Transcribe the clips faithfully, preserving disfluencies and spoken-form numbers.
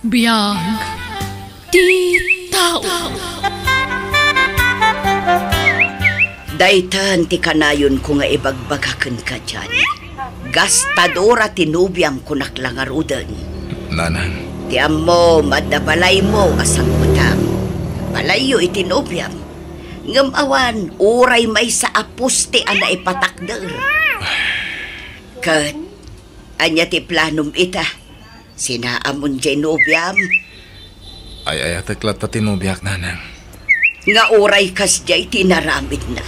Biag ti tao. Daytan ti kanayonko nga ibagbaga kenka, Johnny. Gastadora ti nobiam, kunak la ngaruden. Nanang. Ti ammom, adda balaymo a sangpetam. Balayyo iti nobiam. Ngem awan, uray maysa a poste a naipatakder. Ket, ania ti planom ita? Sinaamon jay nobiam? Ay-ayatek latta ti nobiak, Nanang. Nga uray kasjay ti inaramidna.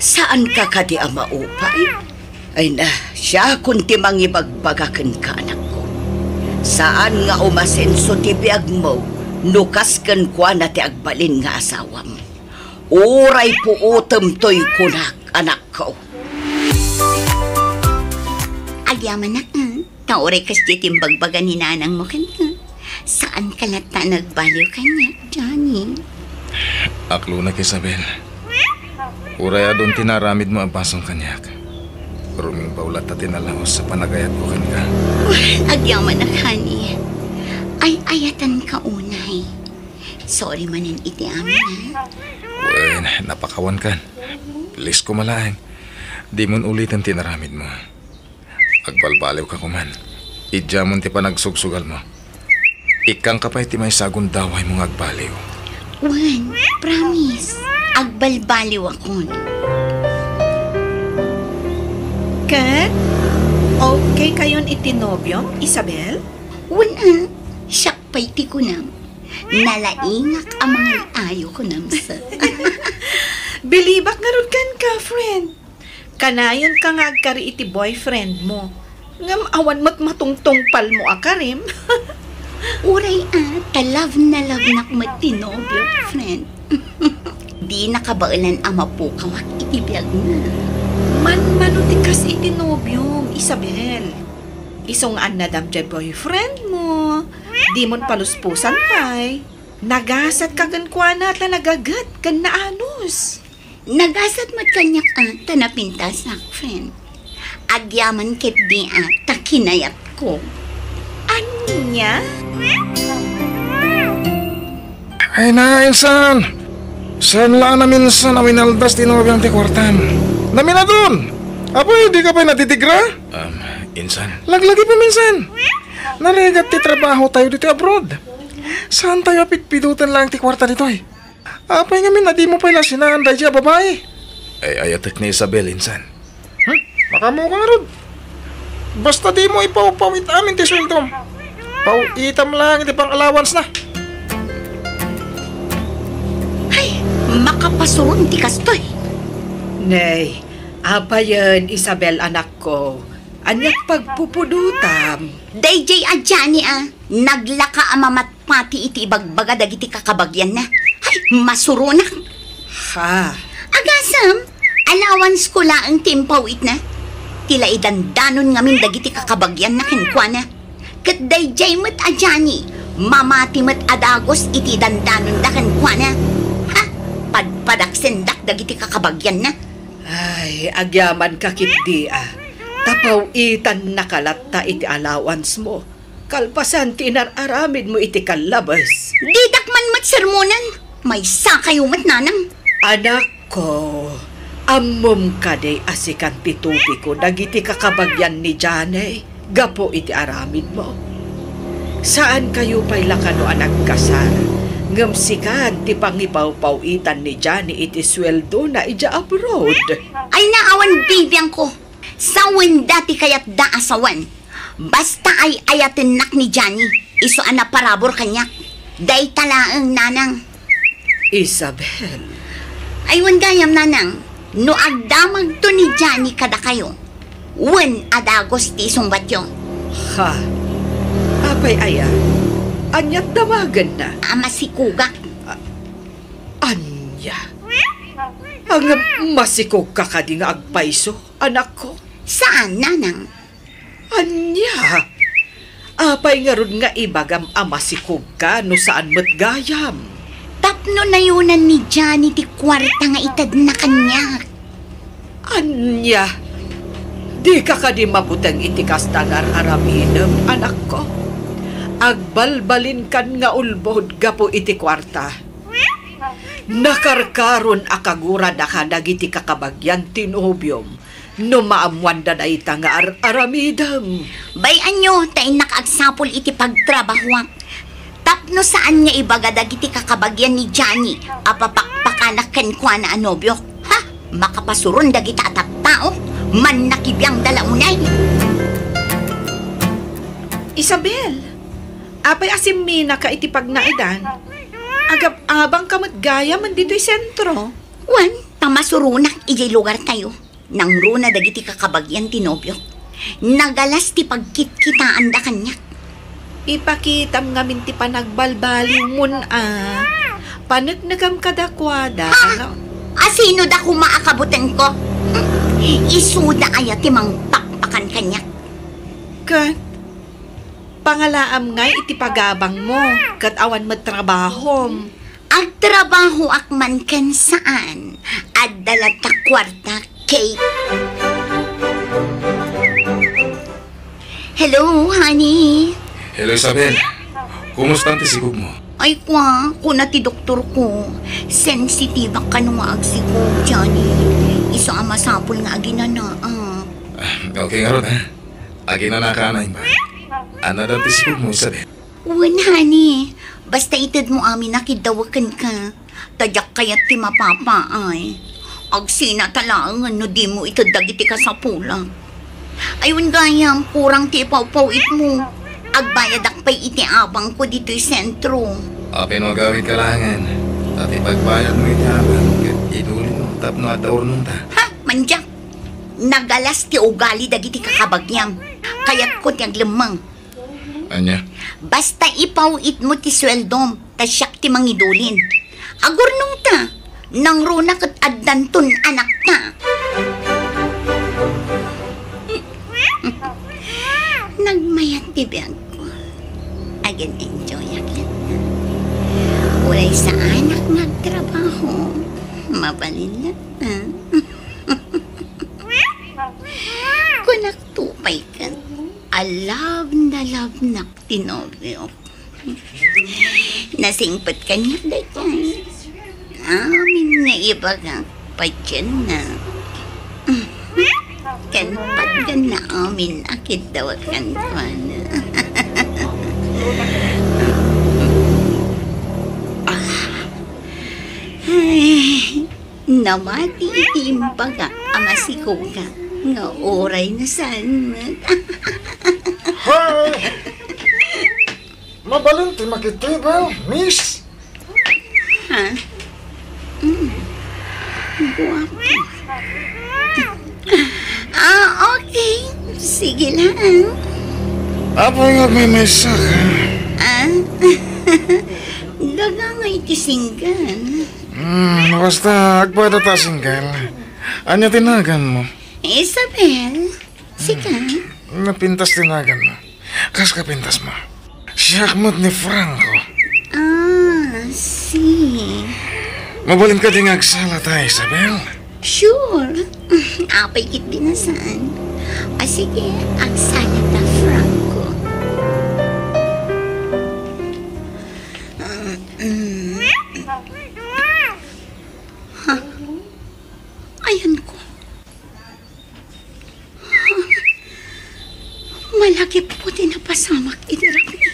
Saanka kadi a maupay? Ay na, siakon ti mangibagbaga kenka, anakko. Saan nga umasenso ti biagmo no kas kenkuana ti agbalin nga asawam. Uray puotem toy kunak, anakko. Agyamanak, ah. Ta uray kasdiay ti imbagbaga ni nanangmo kenka. Saanka latta a nagbaliw kaniak, Johnny. Aklonak, Isabel. Uray adun ti naaramidmo a basol kaniak. Rumingbaw latta ti nalaus a panagayatko kenka. Agyamanak, honey. Ay-ayatenka unay. Sorry manen iti amin, ah. Wen, napakawankan. Please, koma laeng. Dimon uliten ti inaramidmo. Agbalbaliwka koman. Idiamon ti panagsugsugalmo. Ikkangka pay ti maysa a gundawaymo nga agbaliw. Wen, promise. Agbalbaliwakon. Ket, okay kayon iti nobiom, Isabel? Wen, ah. Siak pay ti kunam. Nalaingak a mangay-ayo kunam sa. Bilibak ngarud kenka, friend. Kanayonka nga agkari iti boyfriendmo. Ngem awan met matungtungpalmo a karim. Uray a, ta love na love nak met ti nobio, friend. Dina kabaelan a mapukawak iti biagna. Manmano ti kas iti nobiom, Isabel. Isu nga annadam jay boyfriendmo, dimon paluspusan pay. Nagasatka kenkuana ta nagaget ken naanus. Nagasat met kaniak a ta napintasak, friend. Agyaman ketdi a ta kinayatko. Ania? Ay na, insan! Saan la a naminsan a winaldas ti nobiam ti kuartam? Naminadun! Apay, dika pay natitigra? Um, insan. Laglagi pa minsan. Narigat ti trabaho tayo ditoy abroad. Saan tayo a pitpidotan lang ti kuarta ditoy? Apay ngamin a dimo pay la sinaan daydi a babai? Ay, ayatek ni Isabel, insan. Hmm? Makaammoka ngarud. Basta dimo ipawpawit amin ti sueldom. Pawitam lang iti pang-allowance na. Ay, makapasuron ti kastoy. Nay, apayen, Isabel, anakko. Aniak pagpupudotam? Daydiay a Johnny a, naglaka a mamat- pati iti ibagbaga dagiti kakabagianna. Ay, masuronak! Ha? Agasem, allowance ko laeng ti impawitna. Ti la idandanon ngamin dagiti kakabagianna kenkuana. Ket daydiay met a Johnny, mamati met a dagus iti idandanonda kenkuana. Ha? Padpadaksendak dagiti kakabagianna. Ay, agyamanka ketdi a. Ta paw-itannaka latta iti allowance mo. Kalpasan ti inar-aramidmo iti kallabes. Didak man met sermonan. Maysakayo met, nanang. Anakko, ammom kadi a sikan ti topiko dagiti kakabagian ni Johnny gapu iti aramidmo? Saankayo pay la kano a nagkasar, ngem sikan ti pangipawpaw-itan ni Johnny iti sueldona idiay abroad. Ay, naawan, bibiangko. Sawenda ti kayatda a sawen. Basta ay-ayatennak ni Johnny, isu a naparabur kaniak. Dayta laeng, nanang. Isabel. Ay, wen gayam, nanang, no agdamagto ni Johnny kadakayo, wen a dagus ti isungbatyo. Ha? Apay aya? Ania't damagenna? A masikogak. A-, ania? Ngem masikogka kadi nga agpayso, anakko? Saan, nanang. Ania? Apay ngarud nga ibagam a masikogka no saan met gayam? Tapno nayonan ni Johnny ti kuarta nga itedna kaniak. Ania? Dika kadi mabuteng iti kasta nga ar-aramidem, anakko? Agbalbalinkan nga ulbod gapu iti kuarta. Nakarkaron a kagurada kadagiti kakabagian ti nobiom no maammuanda dayta nga ar-aramidem. Bay-anyo ta innak agsapul iti pagtrabahoak. Tapno saan nga ibaga dagiti kakabagian ni Johnny a papakpakanak kenkuana a nobiok. Ha? Makapasuron dagita a tattao, mannakibiangda la unay. Isabel, apay a simminaka iti pagnaedan? Agab-abangka met gayam ditoy sentro. Wen, pamasuronak idiay lugartayo. Nangruna dagiti kakabagian ti nobiok. Nagalas ti pagkitkitaanda kaniak. Ipakitam ngamin ti panagbalbaliwmon a. Paneknekam kadakuada. Ha? Asino da koma a kabutengko? Isuda aya ti mangpakpakan kaniak? Ket pangalaam ngay iti pagabangmo, ket awan met trabahom. Agtrabahoak man ken saan, adda latta kuarta, Kate. Hello, honey. Hello, Isabel. Kumusta ti sigogmo? Ay, kwa, kuna ti doktorko, sensitibak kano nga agsigog, Johnny. Isu a masapul nga aginanaak. Ah, okay ngarud, ha? Aginanaka a naimbag. Ania dayta ti sigogmo, Isabel? Wen, honey. Basta itedmo amin a kiddawek kenka. Ta diak kayat ti mapapaay. Agsinata laengen no dimo ited dagiti kasapulak. Ay, wen gayam, kurang ti ipawpaw-itmo. Agbayadak pay iti abangko ditoy sentro. Apay no agawidka laengen, ta ti pagbayadmo iti abang ket idulinmo tapno adda urnongta. Ha? Mandiak. Nagalas ti ugali dagiti kakabagiam. Kayatko ti aglemmeng. Ania? Basta ipaw-itmo ti sueldom, ta siak ti mangidulin. Agurnongta, nangruna ket addanton anakta. Nagmayat ti biagko. Agin-enjoyak latta. Uray saanak nga agtrabaho, mabalin latta. Kunak to pay ket, a love na love nak ti nobiok. Nasingpet kaniak daytoy. Amin nga ibagak, patienna. Ken patgan na amin a kiddawek kenkuana. Ah. Ay. Namati iti imbagak a masigogak nga uray no saan met. Hoy! Mabalin ti makitable, miss? Ha? Mm. Guwapo. Ah, okay. Sige lang. Apay nga agmaymaysa ka? Ah? Daga nga iti single. Hmm, basta agpada ta single. Ania ti naganmo? Isabel. Sika? Hmm, napintas ti naganmo. Kas kapintasmo? Siak met ni Franco. Ah, si. Mabalin kadi nga agsalata, Isabel? Sure. Apay ket binasaan. Ah, sige, agsalata, Franco. Ah, mm. Ha? Ayanko. Malagipko ti napasamak iti rabii.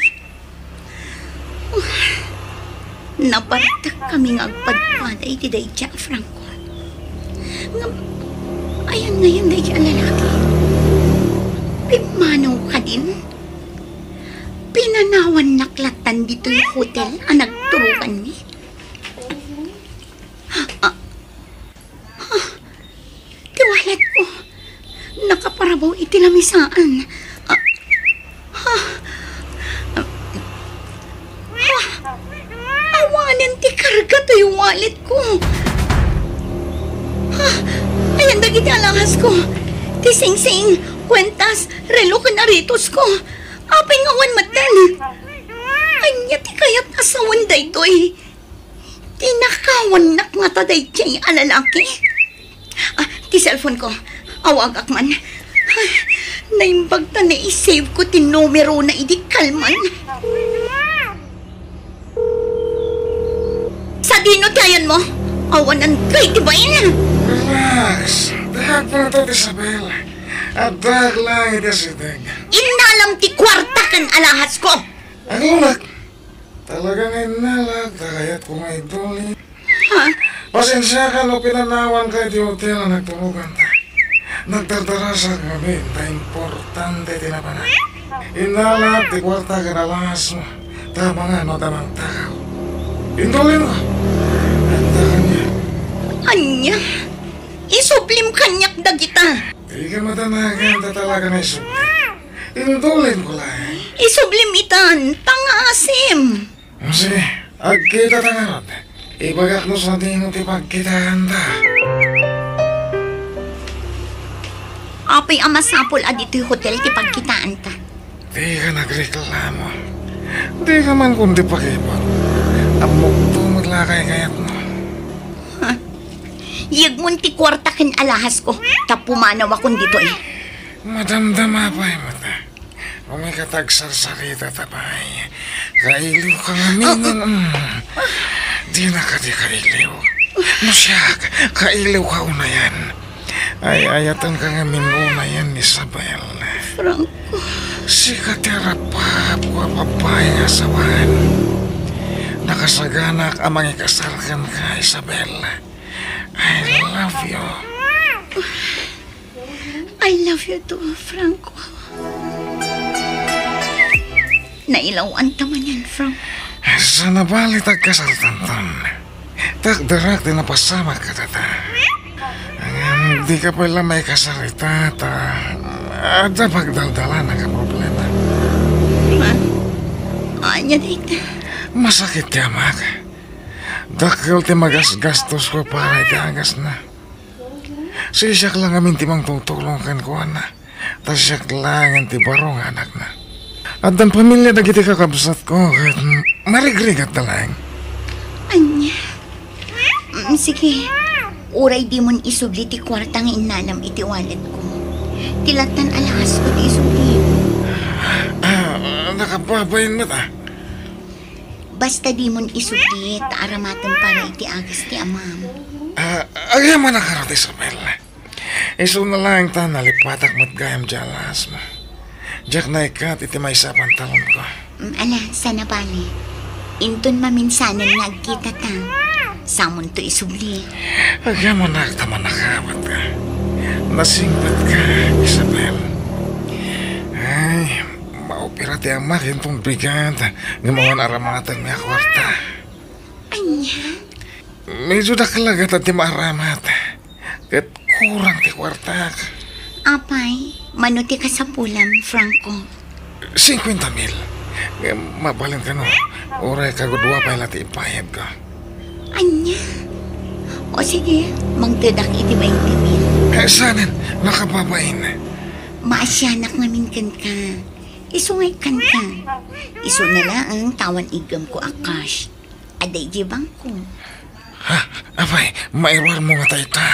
Naparetak kami nga agpadpada iti daydi a Franco. Ngem, ayan ngayen daydi a lalaki? Pimmanaw kadin? Pinanawannak lattan ditoy hotel a nagturokanmi. Ah, ah, ti walletko. Nakaparabaw iti lamisaan. Ah, ah, ah, awanen ti karga toy walletko. Ah, ayan dagiti alahas ko. Ti singsing, kuentas, relo ken aretosko. Apay nga awan metten? Ania ti kayat a sawen daytoy? Tinakawannak ngata daydiay a lalaki? Ah, ti cellphone ko. Awagak man. Ah, Naimbag ta naisave ko ti numerona idi kalman. Sadino ti ayanmo? Awanan kay ti bain. Relax. Dahagpang to, Isabel. Addaak lang iti asideg. Innalam ti kuarta ken alahas ko. Aglunak. Talaga nga innalak, ta kayatko nga idulin. Ha? Pasensiakan no pinanawanka iti hotel a nagturoganta. Nagdardarasak ngamin ta importante ti napanak. Innalak ti kuarta ken alahasmo, ta amangan no adda mangtakaw. Indulinko. Adda kaniak. Ania? Isublim kaniak dagita. Dika madanagan ta talaga nga isubli. Indulinko laeng. Isublim itan, pangaasim. Sige, agkitata ngarud. Ibagak no sadino ti pagkitaanta. Apay a masapul a ditoy hotel ti pagkitaanta? Dika nagreklamo. Dika man kundi pakibut. Ammokto met la kay kayatmo. Ha? Yegmon ti kuarta ken alahas ko, ta pumanawakon ditoy. Madamdama pay met. Umay ka ta agsarsarita ta pay. Kailiw ka ngamin. Ah, ah. Mm. Dina kadi kailiw. No siak, kailiw ka unayen. Ay-ayaten ka ngamin unayen, Isabel. Franco. Sika ti arapapko a babai nga asawan. Nakasaganak a mangikasar kenka, Isabel. I love you. I love you too, Franco. Nailaw-anta manen, Franco. Saan a bale ta agkasartanton? Takderak ti napasamak kadata. Ngem dika pay la maikasar ita, ta adda pagdaldalanak a problema. Ma, ania dayta? Masakit ti amak. Dakkel ti magasgastosko para iti agasna. Siak la ngamin ti mangtultulong kenkuana, ta siak laengen ti baro nga anakna. Addan pamilia dagiti kakabsatko ket marigrigatta laeng. Ania? Mm, sige. Uray dimon isubli ti kuarta nga innalam iti walletko. Ti lattan a lahasko ti isubli. Ah, nakababain met, ah. Basta dimon isubli, ta aramatem para iti agas ti amam. Ah, agyamanak ngarud, Isabel. Isuna laeng ta nalipatak met gayam diay alahasmo. Diak naikkat iti maysa a pantalonko. Mm, ala, saan a bale. Inton maminsanen nga agkitata, samonto isubli. Agyamanak ta manakabatka. Nasingpetka, Isabel. Ay, maupira ti amak inton bigat, ngem awan aramatenmi a kuarta. Ania? Medyo dakkel a gatad ti maaramat. Ket kurang ti kuartak. Apay, mano ti kasapulam, Franco? Singkuenta mil. Ngem mabalin kano, uray kagudua pay la ti ibayadko. Ania? O sige, mangtedak iti bainte mil. Eh, saanen, nakababain. Maasianak ngamin kenka. Isu nga ikkanka. Isuna laeng ta awan iggemko a cash. Adda idiay bangko. Ha? Apay, mairuarmo ngata ita?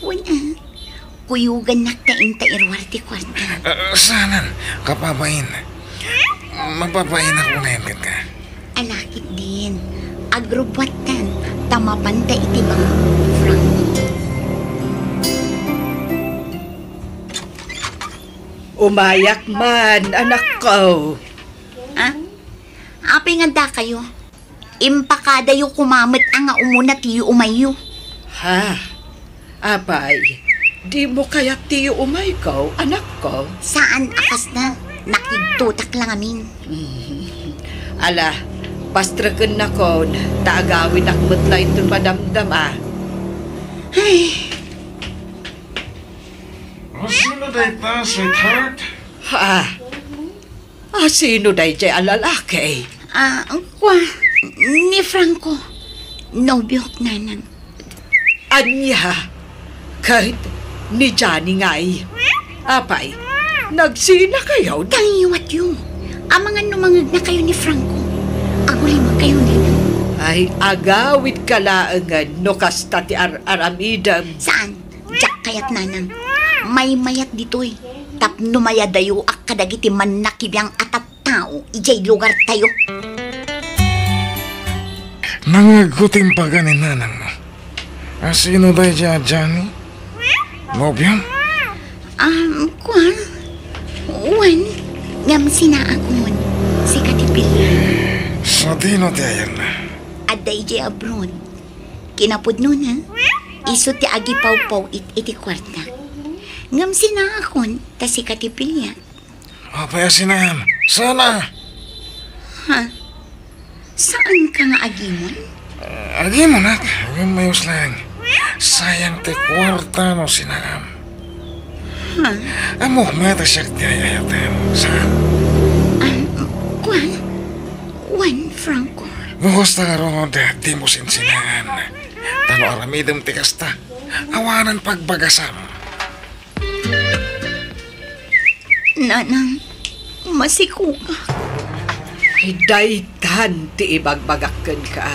Wen a. Kuyogannak ta inta iruar ti kuarta. Ah, saanen, kababain. Mababainak unayen kenka. Ala ketdin. Agrubbuattan, ta mapanta iti bangko, Franco. Umayak man, anakko. Ah? Apay nga dakayo? Impakadayo koma met a nga umuna ti yuumayyo. Ha? Apay, dimo kayat ti yuumayko, anakko? Saan a kasna. Nakigtotak la ngamin. Mm. Ala, pastrekennakon, ta agawidak met la inton madamdama. Ay. O, sino dayta, sweetheart? Ha? A, sino daydiay a lalaki? Ah, kua, ni Franco. Nobiok, nanang. Ania? Ket ni Johnny ngay? Apay, nagsinakayo? Tangiwatyo. Amangan no mangegnakayo ni Franco. Agulimekkayo, nanang. Ay, agawidka laengen no kasta ti ar-aramidem. Saan? Diak kayat, nanang. Maymayat ditoy. tapno mayadayoak kadagiti mannakibiang a tattao idiay lugartayo. Nangngegko ti imbaga ni nanangmo. A sino daydiay a Johnny? Nobiom? Um, kua? Wen, ngem sinaakon, sika ti pilian. Sadino ti ayanna? Adda idiay abroad. Kinapudnona, isu ti agipawpaw-it iti kuarta. Ngem sinaakon, ta sika ti pilian. Apay a sinaam? Sana! Ha? Saanka nga agimon? Ah, agimonak. Agimon mayos lang. Sayang ti kuarta no sinaam. Ha? Ammok met a siak ti ay-ayatem. Saan? Ah, kuan? Wen, Franco. No kasta ngarud, dimo sinsinaan. Ta no aramidem ti kasta, awanen pagbagasam. Nanang, masikogak. Daytan ti ibagbagak kenka.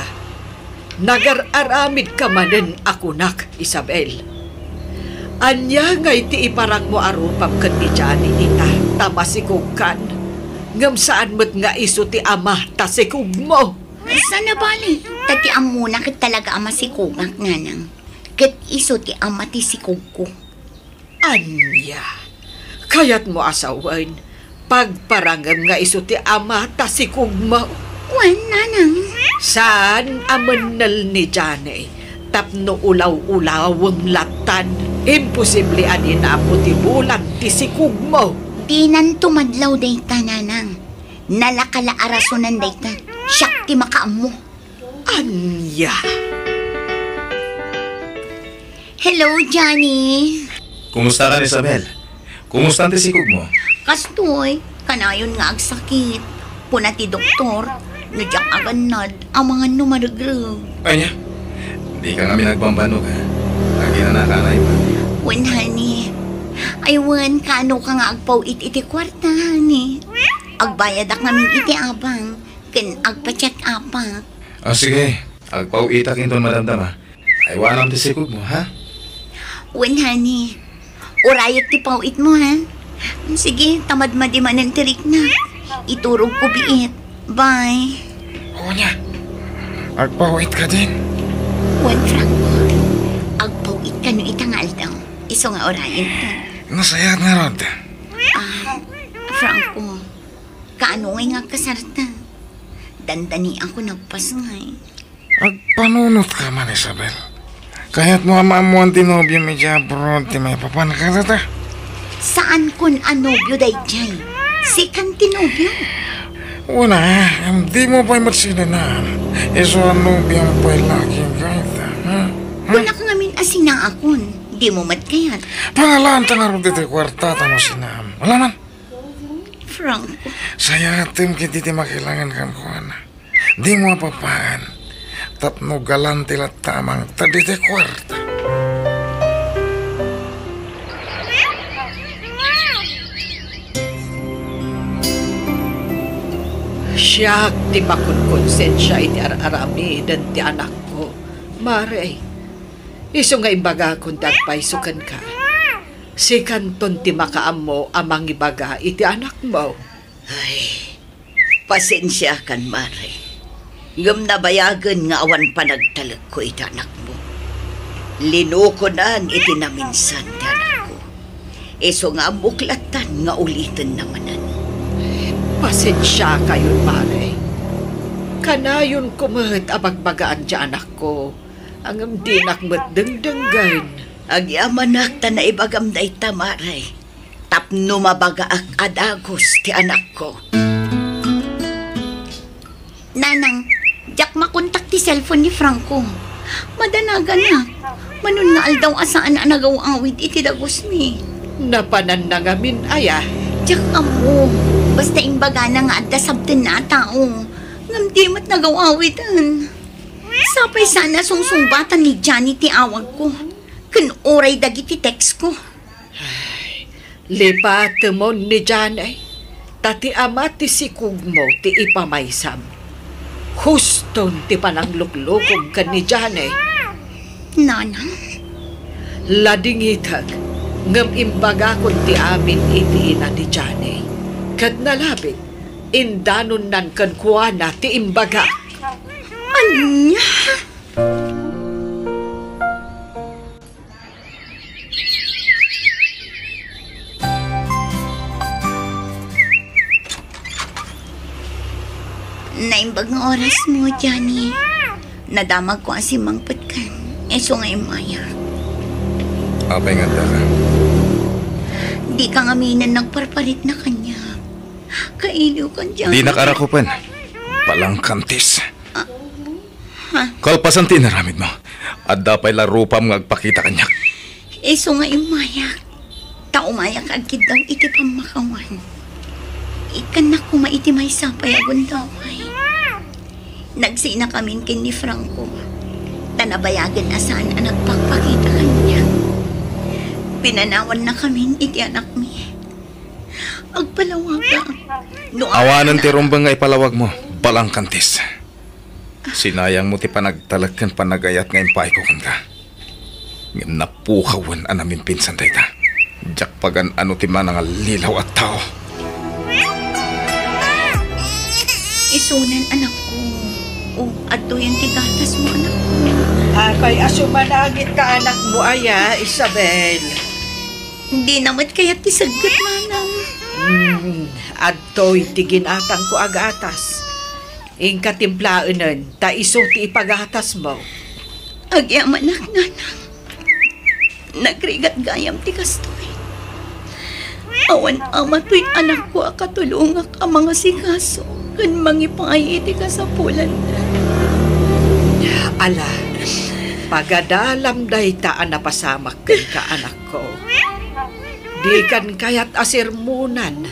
Nagar-aramidka manen a kunak, Isabel. Ania ngay ti iparangmo a rupam ken ni Johnny ita ta masikogkan? Ngem saan met nga isu ti ama ta sikogmo? Saan a bale, ta ti ammona ket talaga a masikogak, nanang. Ket isu ti ama ti sikogko. Ania? Kayatmo a sawen, pagparangem nga isu ti ama ta sikogmo? Wen, nanang. Saan a mennel ni Johnny tapno ulaw-ulawem lattan. Imposible a dina ammo ti bulan ti sikogmo. Dinanto madlaw dayta, nanang. Nalaka la a rasonen dayta. Siak ti makaammo. Ania? Hello, Johnny. Kumusta ka, Isabel? Kumusta ti sikogmo? Kastoy, kanayon nga agsakit. Kuna ti doktor, no diak agannad, amangan no maregreg. Ania? Dika ngamin agbanbannog, ha? Aginanaka a naipan. Wen, honey. Ay, wen, kaanoka nga agpaw-it iti kuarta, honey? Agbayadak ngamin iti abang, ken agpa-check-upak. Ah, sige. Agpaw-itak inton madamdama. Aywanam ti sikogmo, ha? Wen, honey. Urayek ti paw-itmo, ha? Sige, ta madmadi manen ti rikna. Iturogko biit. Bye. Ania? Agpaw-it kadin? Wen, Franco. Agpaw-it kano ita nga aldaw. Isu nga urayenta. Nasayaat ngarud. Ah, Franco. Kaano ngay nga agkasarta? Dandaniakon a pasngay. Agpanunotka man, Isabel. Kayatmo a maammoan ti nobiom idiay abroad ti maipapan kadata? Saankon a nobio daydiay. Sikan ti nobio. Una, dimo pay met sinenaan. Isu a nobiom pay la kenka ita, ha? Ha? Kunak ngamin a sinaakon. Dimo met kayat. Pangalaanta ngarud iti kuarta ta no sinaam. Ala man. Franco. Sayaatem ketdi ti makilangen kenkuana. Dimo a papaen tapno galante latta a mangted iti kuarta. Siak ti makonkonsensia iti ar-aramiden ti anakko. Mare, isu nga imbagakon ti agpayso kenka. Sikanton ti makaammo a mangibaga iti anakmo. Ay, pasensiakan, Mare. Ngem nabayagen nga awan panagtalekko iti anakmo. Linukonan iti naminsan ti anakko. Isu nga ammok lattan nga ulitenna manen. Pasensiakayon, Mare. Kanayonko met a bagbagaan ti anakko, ngem dinak met dengdenggen. Agyamanak ta naibagam dayta, Mare. Tapno mabagaak a dagus ti anakko. Nanang, diak makontak ti cellphone ni Franco. Madanaganak. Manon nga aldaw a saan a nagaw-awid iti dagusmi. Napananna ngamin aya? Diak ammo. Basta imbagana nga adda sabtenna a tao. Ngem di met nagaw-awiden. Sapay saan a sungsungbatan ni Johnny ti awagko. Ken uray dagiti textko. Ay, lipatemon ni Johnny, ta ti ama ti sikugmo ti ipamaysam. Huston ti panangluklukom ken ni Johnny. Nanang? Ladingitek, Ngem imbagakon ti amin iti ina ni Johnny. Ket nalabit, indanonnan kenkuana ti imbagak. Ania? Naimbag nga orasmo, Johnny. Nadamagko a simmangpetkan. Isu nga immayak. Apay nga addaka? Dika ngamin nagparparitna kaniak. Kailiwkan, Johnny. Dinak arakupen. Balangkantis. Ah, ha? Kalpasan ti inaramidmo, adda pay la rupam nga agpakita kaniak. Isu nga immayak. Ta umayak agkiddaw iti pammakawan. Ikkannak koma iti maysa pay a gundaway. Nagsinakamin ken ni Franco. Ta nabayagen a saan a nagpakpakita kaniak. Pinanawannakamin iti anakmi. Agpalawagak. No awanen ti rumbeng nga ipalawagmo, balangkantis. Sinayangmo ti panagtalek ken panagayat nga impaayko kenka. Ngem napukawen a namimpinsan dayta. Diak pagan-ano ti manangallilaw a tao. Isunan, anakko. O, adtoyen ti gatasmo, anakko. Apay a sumanangit ka, anakmo aya, Isabel? Dina met kayat ti segget, nanang. Hmm, adtoy ti ginatangko a gatas. Inka timplaenen, ta isu ti ipagatasmo. Agyamanak, nanang. Nagrigat gayam ti kastoy. Awan ama toy anakko a katulongak a mangasikaso ken mangipaay iti kasapulanna. Ala, pagadalam dayta a napasamak kenka, anakko. Dikan kayat a sermonan,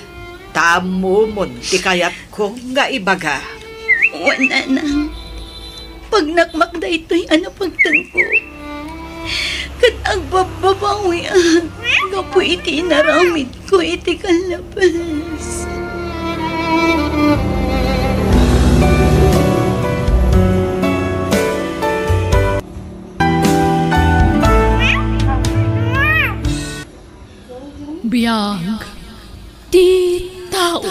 ta ammomon ti kayatko nga ibaga. Wen, nanang, pagnakmak daytoy a napagtengko. Ket agbabbabawiak gapu iti inaramidko iti kallabes. Biag ti tao.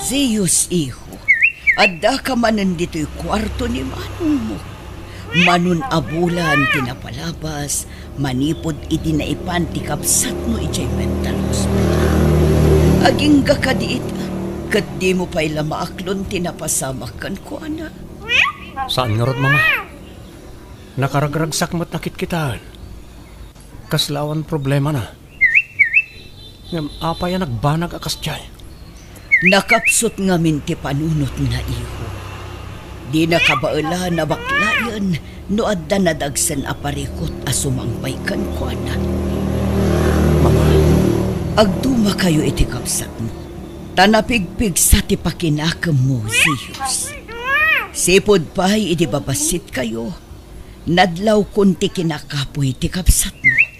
Zeus, iho, addaka manen ditoy kuarto ni manongmo. Manon a bulan ti napalabas manipud idi naipan ti kabsatmo idiay mental hospital. Agingga kadi ita, ket dimo pay la maaklon ti napasamak kenkuana. Saan ngarud, Mama. Nakaragragsak met a kitkitaen. Kasla awan problemana. Ngem apay a nagbanag a kasdiay? Nakapsut ngamin ti panunotna, iho. Dina kabaelan a baklayen no adda nadagsen a parikut a sumangpay kenkuana. Mama. Agdumakayo iti kabsatmo, ta napigpigsa ti pakinakemmo, Zeus. Sipud pay idi babassitkayo, nadlawkon ti kinakapuy ti kabsatmo.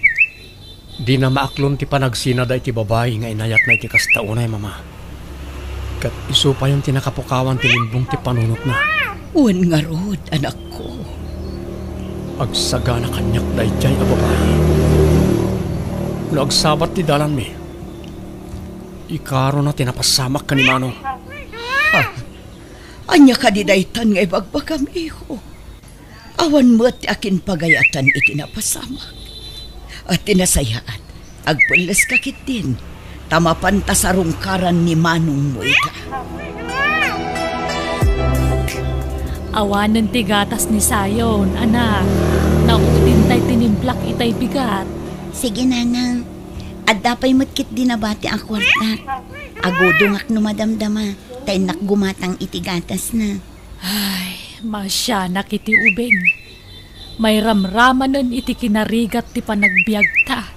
Dina maaklon ti panagsina daytoy babai nga inayatna iti kasta unay, Mama. Ket isu payen ti nakapukawan ti limbong ti panunotna. Wen ngarud, anakko. Agsagana kaniak daydiay a babai. No agsabat ti dalanmi, ikarona ti napasamak ken ni Manong. Ha? Ania kadi daytan nga ibagbagam, iho? Awan met ti akinpagayatan iti napasamak. A, ti nasayaat, agpelleska ketdin, ta mapanta sarungkaran ni manongmo ita. Awanen ti gatas ni Zion, anak. Naudintay tinimplak itay bigat. Sige, nanang. Adda pay met ketdi nabati a kuarta. Agudongak no madamdama, ta innak gumatang iti gatasna. Ay, maasianak iti ubing. Mairamramanen iti kinarigat ti panagbiagta.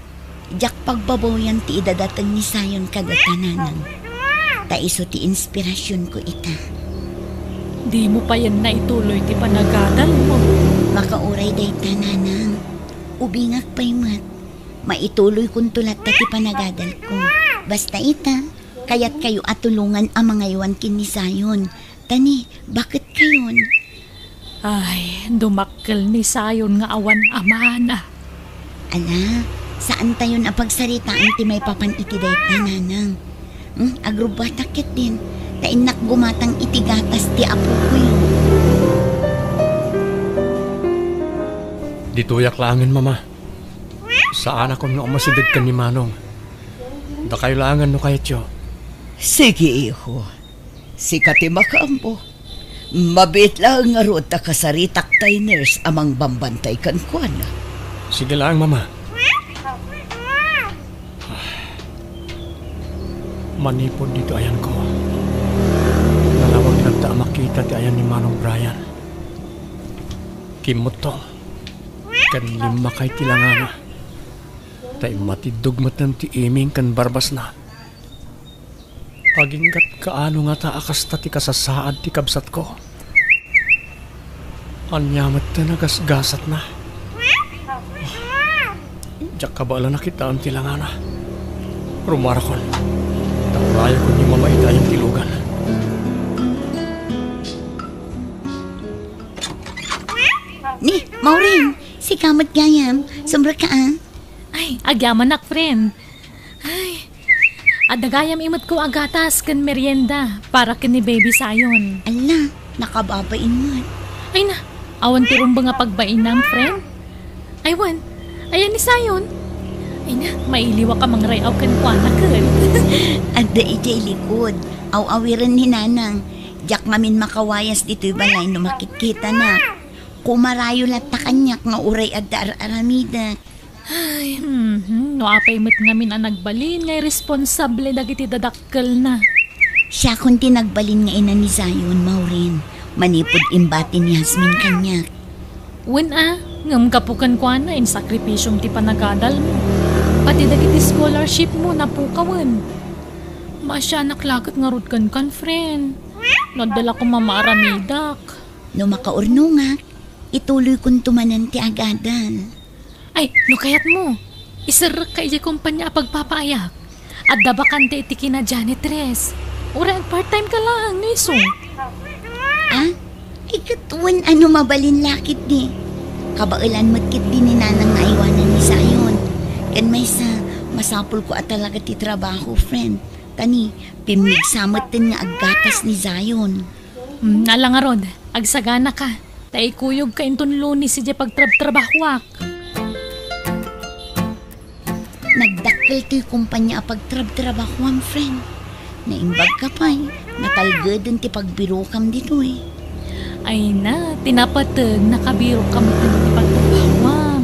Diak pagbabawian ti idadateng ni Zion kadata, nanang. Ta isu ti inspirasionko ita. Dimo payen naituloy ti panagadalmo. Makauray dayta, nanang. Ubingak pay met. Maituloykonto latta ti panagadalko. Basta ita, kayatkayo a tulongan a mangaywan ken ni Zion. Ta ni, baketkayon? Ay, dumakkel ni Zion nga awan amana. Ala, saantayon a pagsaritaan ti maipapan iti dayta, nanang. Hmm, agrubbuatak ketdin, ta innak gumatang iti gatas ti apokoy. Ditoyak laengen, Mama. Saanakon nga umasideg ken ni Manong. Dakayo laengen no kayatyo. Sige, iho. Sika ti makaammo. Mabiit laeng ngarud ta kasaritak tay nurse a mangbambantay kenkuana. Sige laeng, Mama. Manipud ditoy ayanko, nalawag latta a makita ti ayan ni Manong Brian. Kimmutto ken limmakay ti langana, ta immatiddog metten ti iming ken barbasna. Agingga't kaano ngata a kasta ti kasasaad ti kabsatko? Ania metten a gasgasatna? Diak kabaelan a kitaen ti langana. Rumarakon. Ta urayakon ni Mama iti ayan ti lugan. Ni, Maureen, sika met gayam. Sumrekka, a. Ay, agyamanak, friend. Ay, adda gayam imetko a gatas ken merienda para ken ni Baby Zion. Ala, nakababain met. Ay na, awan ti rumbeng a pagbainam, friend? Ay, wen, ayan ni Zion. Ay na, mailiwak a mangray-aw kenkuana ken. Adda idiay likod. Aw-awiren ni Nanang. Diak ngamin makawayas ditoy balay no makitkitanak. Kumarayo latta kaniak nga uray adda ar-aramidek. Ay, mhm. No apay met ngamin a nagbalin nga irresponsable dagiti dadakkelna. Siakon ti nagbalin nga ina ni Zion, Maureen, manipud imbati ni Jasmine kaniak. Wen a, ngem gapu kenkuana, insakripisiom ti panagadalmo. Pati dagiti scholarshipmo, napukawen. Maasianak la ket ngarud kenkan, friend. No adda la koma maaramidak. No makaurnongak, ituloykonto manen ti agadal. Ay, no kayatmo, iserrekka idiay kompania a pagpapaayak. Adda bakante iti kina janitress. Uray ag-part-time ka laeng, no isu. Ah? Ay, ket wen a no mabalin la ketdi. Kabaelan met ketdi ni Nanang nga aywanan ni Zion. Ken maysa, masapulko a talaga ti trabaho, friend. Ta ni, pimmigsa metten nga aggatas ni Zion. Mm, ala ngarud, agsaganaka. Ta ikuyogka inton Lunes idiay pagtrabtrabahoak. Nagdakkel toy kompania a pagtrabtrabahoam, friend. Naimbagka pay, natalgeden ti pagbirokam ditoy. Ay na, ti napateg, nakabirokka met ti pagtrabahoam.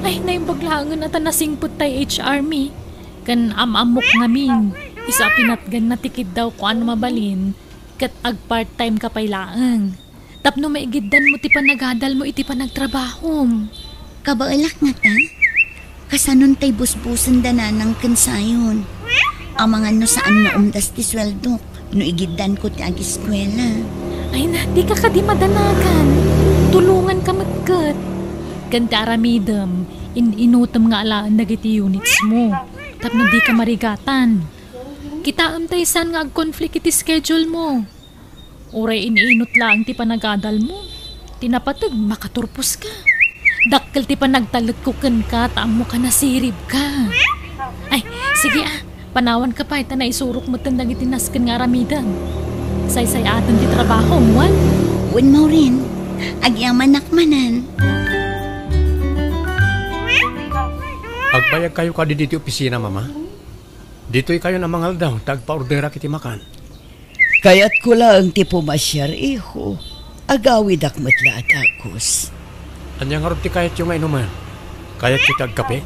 Ay, naimbag laengen a ta nasingpet tay H R mi. Ken am-ammok ngamin, isu a pinatganna ti kiddawko a no mabalin, ket ag-part-time ka pay laeng. Tapno maigiddanmo ti panagadalmo iti panagtrabahom. Kabaelak ngata? Kasanon tay busbusen da Nanang ken Zion? Amangan no saan nga umdas ti sueldok no igiddanko ti agiskuela. Ay na, dika kadi madanagan. Tulonganka met ket. Ken ti aramidem, in-inutem nga alaen dagiti units mo. Tapno dika marigatan. Kitaem tay saan nga ag-conflict iti schedule mo. Uray in-inut laeng ti panagadal mo. Ti napateg, makaturpos ka. Dakkel ti panagtalekko kenka, ta ammo ka nasirib ka. Ay, sige a, panawan ka pay, ta naisurok metten dagiti nasken nga aramidem. Saysay-aten ti trabaho, wen? Wen, Maureen. Agyamanak manen. Agbayag kayo kadi diti opisina, Mama? Ditoy kayon a mangaldaw, ta agpaorderak iti makan. Kayatko laeng ti pumasiar, iho. Agawidak met la a dagus. Ania ngarud ti kayatyo nga inumen? Kayatyo ti agkape?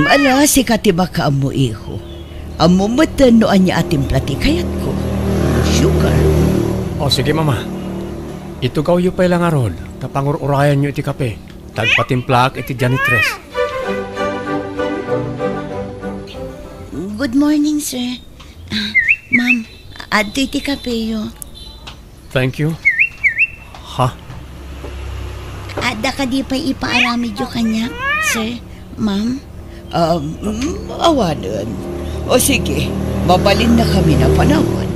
Ala, sika ti makaammo, iho. Ammom metten no ania a timpla ti kayatko. Sugar. O, sige, Mama. Itugawyo pay la ngarud, ta pangur-urayanyo iti kape. Tagpatimplaak iti janitress. Good morning, sir. Ah, ma'am, adtoy ti kapeyo. Thank you. Ha? Adda kadi pay ipaaramidyo kaniak, sir, ma'am? Um, mm, awanen. O sige, mabalinna kami a panawan.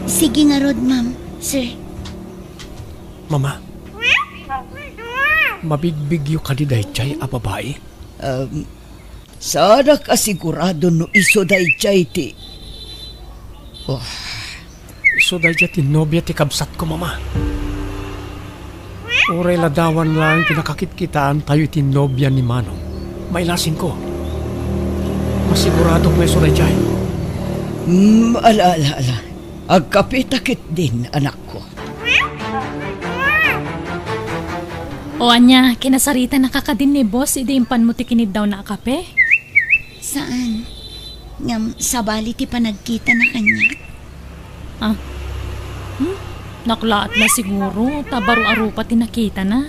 Sige ngarud, ma'am, sir. Mama, mabigbigyo kadi daydiay a babai? Um, saanak a sigurado no isu daydiay ti... Oh. Isu daydiay ti nobia ti kabsatko, Mama. Uray ladawan laeng ti nakakitkitaantayo iti nobia ni Manong, mailasingko. Masiguradok nga isu daydiay. Hmm, ala, ala, ala. Agkapeta ketdin, anakko. O ania, kinasaritanaka kadin ni boss idi impanmo ti kiniddawna a kape? Saan. Ngem sabali ti panagkitana kaniak. Ah? Hmm? Naklaat la siguro, ta baro a rupa ti nakitana.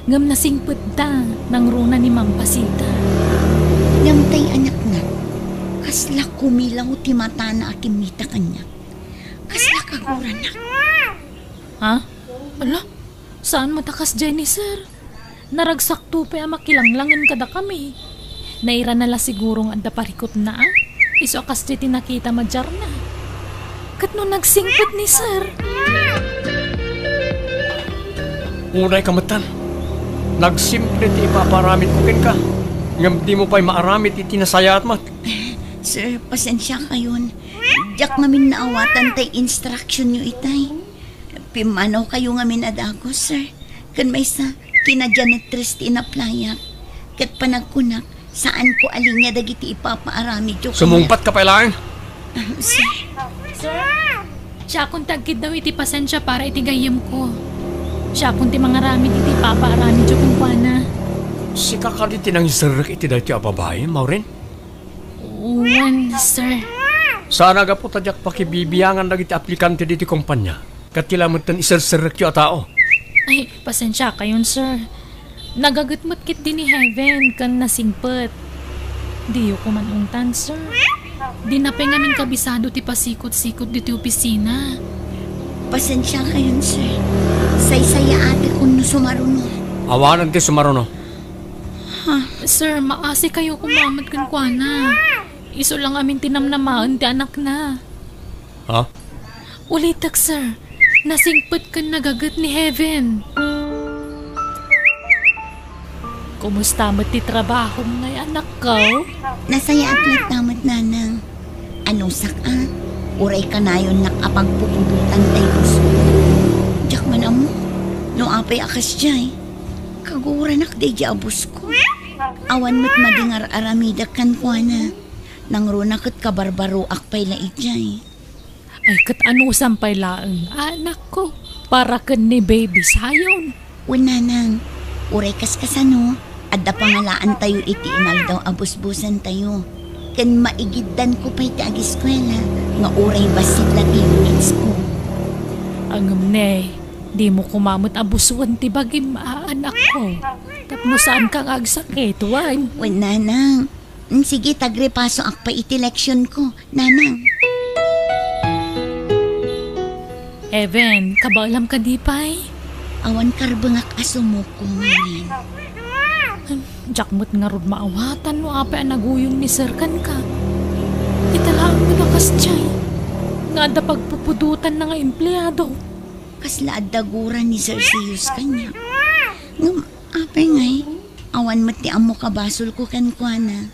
Ngem nasingpet da, nangruna ni Ma'am Pasita. Ngem tay anakna, kasla kumilaw ti matana a kimmita kaniak. Kasla kaguranak. Ha? Ala, saan met a kasdiay ni Sir? Naragsakto pay a makilanglangen kadakami. Nairana la siguro nga adda parikutna, a? Isu a kasdiay ti nakita madiarna. Ket no nagsingpet ni Sir? Unayka metten. Nagsimple ti ipapaaramidko kenka, ngem dimo pay maaramid iti nasayaat met. Sir, pasensiakayon. Diak ngamin naawatan tay instructionyo itay. Pimmanawkayo ngamin a dagus, sir. Ken maysa, kinajanitress ti inaplayak. Ket panagkunak, saanko a linia dagiti ipapaaramidyo kaniak. Sumungpatka pay laeng? Ah, sir. Sir, siakon ti agkiddaw iti pasensia para iti gayyemko. Siakon ti mangaramid iti ipapaaramidyo kenkuana. Sika kadi ti nangiserrek iti daytoy a babai, Maureen? Wen, sir. Saan a gapu ta diak pakibibiangan dagiti aplikante ditoy kompania, ket ti laeng metten iserserrekyo a tao. Ay, pasensiakayon, sir. Nagaget met ketdi ni Heaven ken nasingpet. Diyo koma ungtan, sir. Dina pay ngamin kabisado ti pasikot-sikot ditoy opisina. Pasensiakayon, sir. Saysayaatekon no sumaruno. Awanen ti sumaruno. Ha? Sir, maasikayo koma met kenkuana. Isu la ngamin ti namnamaen ti anakna. Ha? Ulitek, sir. Nasingpet ken nagaget ni Heaven. Kumusta met ti trabahom ngay, anakko? Nasayaat latta met, nanang. Anusak a, uray kanayonnak a pagpupudotan tay gusto. Diak man ammo no apay a kasdiay. Kaguranak daydiay a boss ko. Awan met madi nga ar-aramidek kenkuana. Nangruna ket kabarbaroak pay la idiay. Ay, ket anusam pay laeng, anakko, para ken ni Baby Zion. Wen, nanang, uray kaskasano, adda pangalaantayo iti inaldaw a busbusantayo. Ken maigiddanko pay ti agiskuela nga uray bassit la ti unitsko. Ngem ne, dimo koma met a busuen ti bagim, a, anakko. Tapno saanka nga agsakit, wen? Wen, nanang. Mm, sige, tagrepasoak pay iti leksionko, nanang. Heaven, kabaelam kadi pay? Awan karbengak a sumuko, Maureen. Diak met ngarud maawatan no apay a naguyong ni Sir kenka. Ita laeng met a kasdiay nga adda pagpupudotanna nga empleado. Kasla adda gura ni Sir Zeus kaniak. Ngem apay ngay, awan met ti ammo kabasolko kenkuana.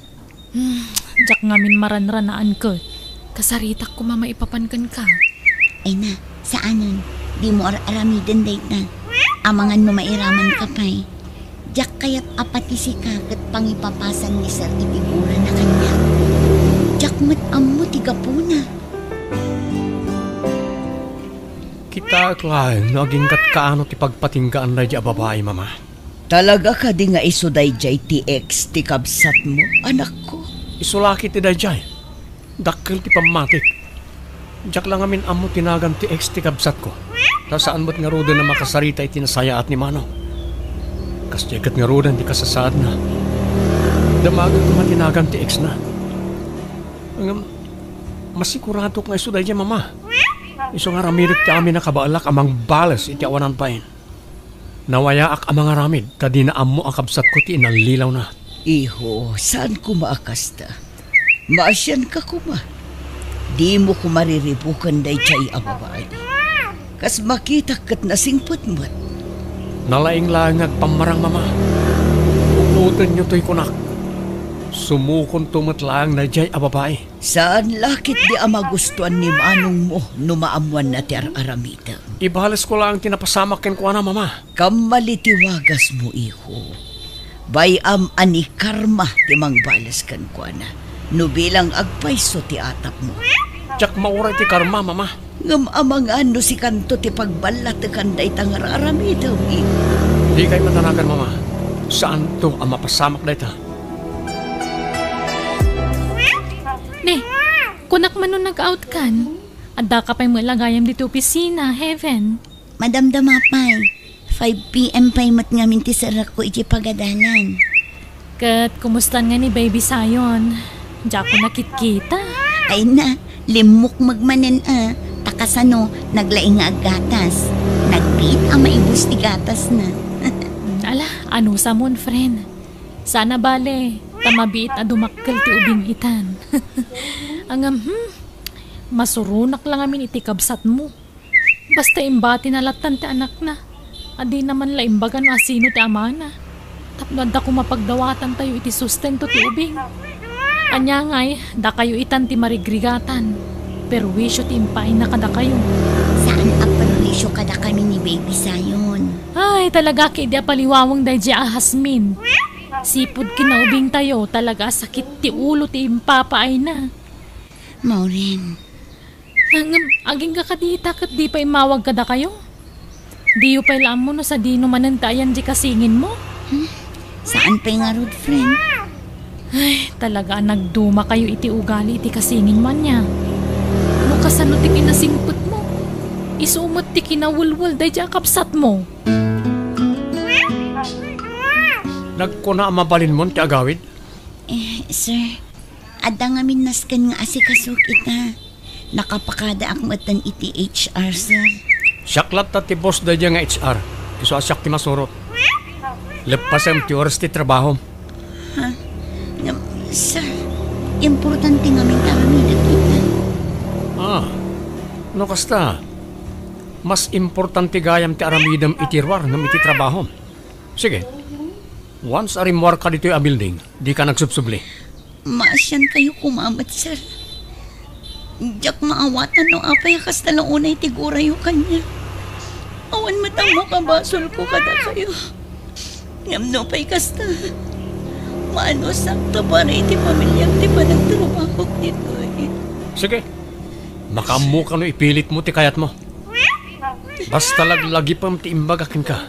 Hmm, diak ngamin maranranaan ket kasaritak koma maipapan kenka. Ay na, saanen, dimo ar-aramiden dayta. Amangan no mairamanka pay. Diak kayat a pati sika ket pangipapasan ni Sir iti gurana kaniak. Diak met ammo ti gapuna. Kitaek laeng no aginggat kaano ti pagpatinggaan daydiay a babai, Mama. Talaga kadi nga isu daydiay ti ex ti kabsatmo, anakko? Isu la ketdi daydiay. Dakkel ti pammatik. Diak la ngamin ammo ti nagan ti ex ti kabsatko. Ta saan met ngaruden a makasarita iti nasayaat ni Manong. Kasdiay ket ngaruden ti kasasaadna. Damagen koma ti nagan ti exna. Ngem, masiguradok nga isu daydiay, Mama. Isu nga aramidek ti amin a kabaelak a mangbales iti awanan bain. Nawayaak a mangaramid ta dina ammo a kabsatko ti inallilawna. Iho, saan koma a kasta? Maasianka koma. Dimo koma riribuken daydiay a babai. Kas makitak ket nasingpet met. Nalaing laeng nga agpammarang, Mama. Ukotenyo toy kunak. Sumukonto met laeng daydiay a babai. Saan la ketdi a magustuan ni manongmo no maammoanna ti ar-aramidem. Ibalesko laeng ti napasamak kenkuana, Mama. Kammali ti wagasmo, iho. Bay-am a ni karma ti mangbales kenkuana no bilang agpayso ti atapmo. Diak mauray ti karma, Mama. Ngem amangan no sikanto ti pagballatekan dayta nga ar-aramidem, iho. Dikay matanagan, Mama. Saanto a mapasamak dayta. Ne, kunak man no nag-out kan. Addaka pay met la gayam ditoy opisina, Heaven. Madamdama pay. Five P M pay met ngamin ti serrekko iti pagadalan. Ket kumusta ngay ni Baby Zion? Diak nakitita. Ay na, limmukmeg manen a. Ta kasano, naglaing nga aggatas. Nagbiit a maibus ti gatasna. Hmm, ala, anusamon, friend. Saan a bale, ta mabiit a dumakkel ti ubing itan. Ngem, hmm, masuronak la ngamin iti kabsatmo. Basta imbatina lattan ti anakna, a dina man la imbaga no asino ti amana. Tapno adda koma pagdawatantayo iti sustento ti ubing. Ania ngay, dakayo itan ti marigrigatan. Perwisyo ti impaayna kadakayo. Saan a perwisyo kadakami ni Baby Zion. Ay, talaga ketdi a paliwaweng daydiay a Jasmine. Sipud kinaubingtayo, talaga a sakit ti ulo ti impapaayna. Maureen. Ngem, agingga kadi ita ket di pay immawag kadakayo? Diyo pay la ammo no sadino manen ti ayan di kasinginmo? Hmm? Saan pay ngarud, friend? Ay, talaga a nagdumakayo iti ugali iti kasinginmo ania. No kasano ti kinasingpetmo? Isu met ti kinawelwel daydiay a kabsatmo. Nagkuna a mabalinmon ti agawid? Eh, sir, adda ngamin nasken nga asikasok ita. Nakapakadaak metten iti H R, sir. Siak latta ti boss daydiay nga H R. Isu a siak ti masurot. Leppasem ti oras ti trabahom. Ha? Ngem, sir, importante ngamin ti aramidek ita. Ah, no kasta, mas importante gayam ti aramidem iti ruar ngem iti trabahom. Sige. Once a rimmuarka ditoy a building, dika nagsubsubli. Maasiankayo koma met, sir. Diak maawatan no apay a kasta la unay ti gurayo kaniak. Awan met ammo kabasolko kadakayo. Ngem no apay kasta, maanusak ta para iti pamiliak ti panagtrabahok ditoy. Sige. Makaammok no ipilitmo ti kayatmo. Basta laglagipem ti imbaga kenka.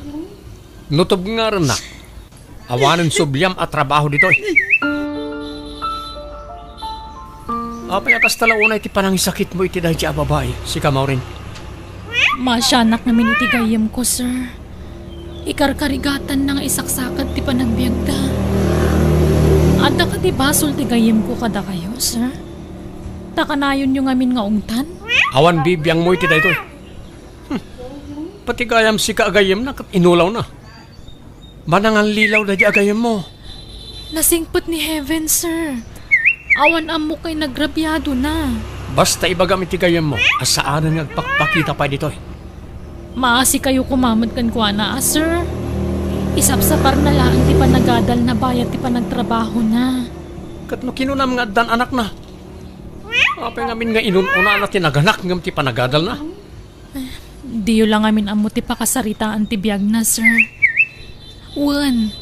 No tubngarennak, awanen subliam a trabaho ditoy. Apay a kasta la unay ti panangisakitmo iti daydiay a babai, sika, Maureen? Maasianak ngamin iti gayyemko, sir. Ikarkarigatanna nga isaksakat ti panagbiagda. Adda kadi basol ti gayyemko kadakayo, sir? Ta kanayonyo ngamin nga ungtan? Awan bibiangmo iti daytoy. Hmm. Pati gayam sika a gayyemna ket inulawna. Manangallilaw daydi a gayyemmo. Nasingpet ni Heaven, sir. Awan ammok nga inagrabiadona. Basta ibagam iti gayyemmo a saanen nga agpakpakita pay ditoy. Maasikayo koma met kenkuana, a, sir. Isapsaparna laeng ti panagadalna bayat ti panagtrabahona. Ket no kinunam nga addan anakna, apay ngamin nga inun-unana ti naganak ngem ti panagadalna? Diyo la ngamin ammo ti pakasaritaan ti biagna, sir. Wen,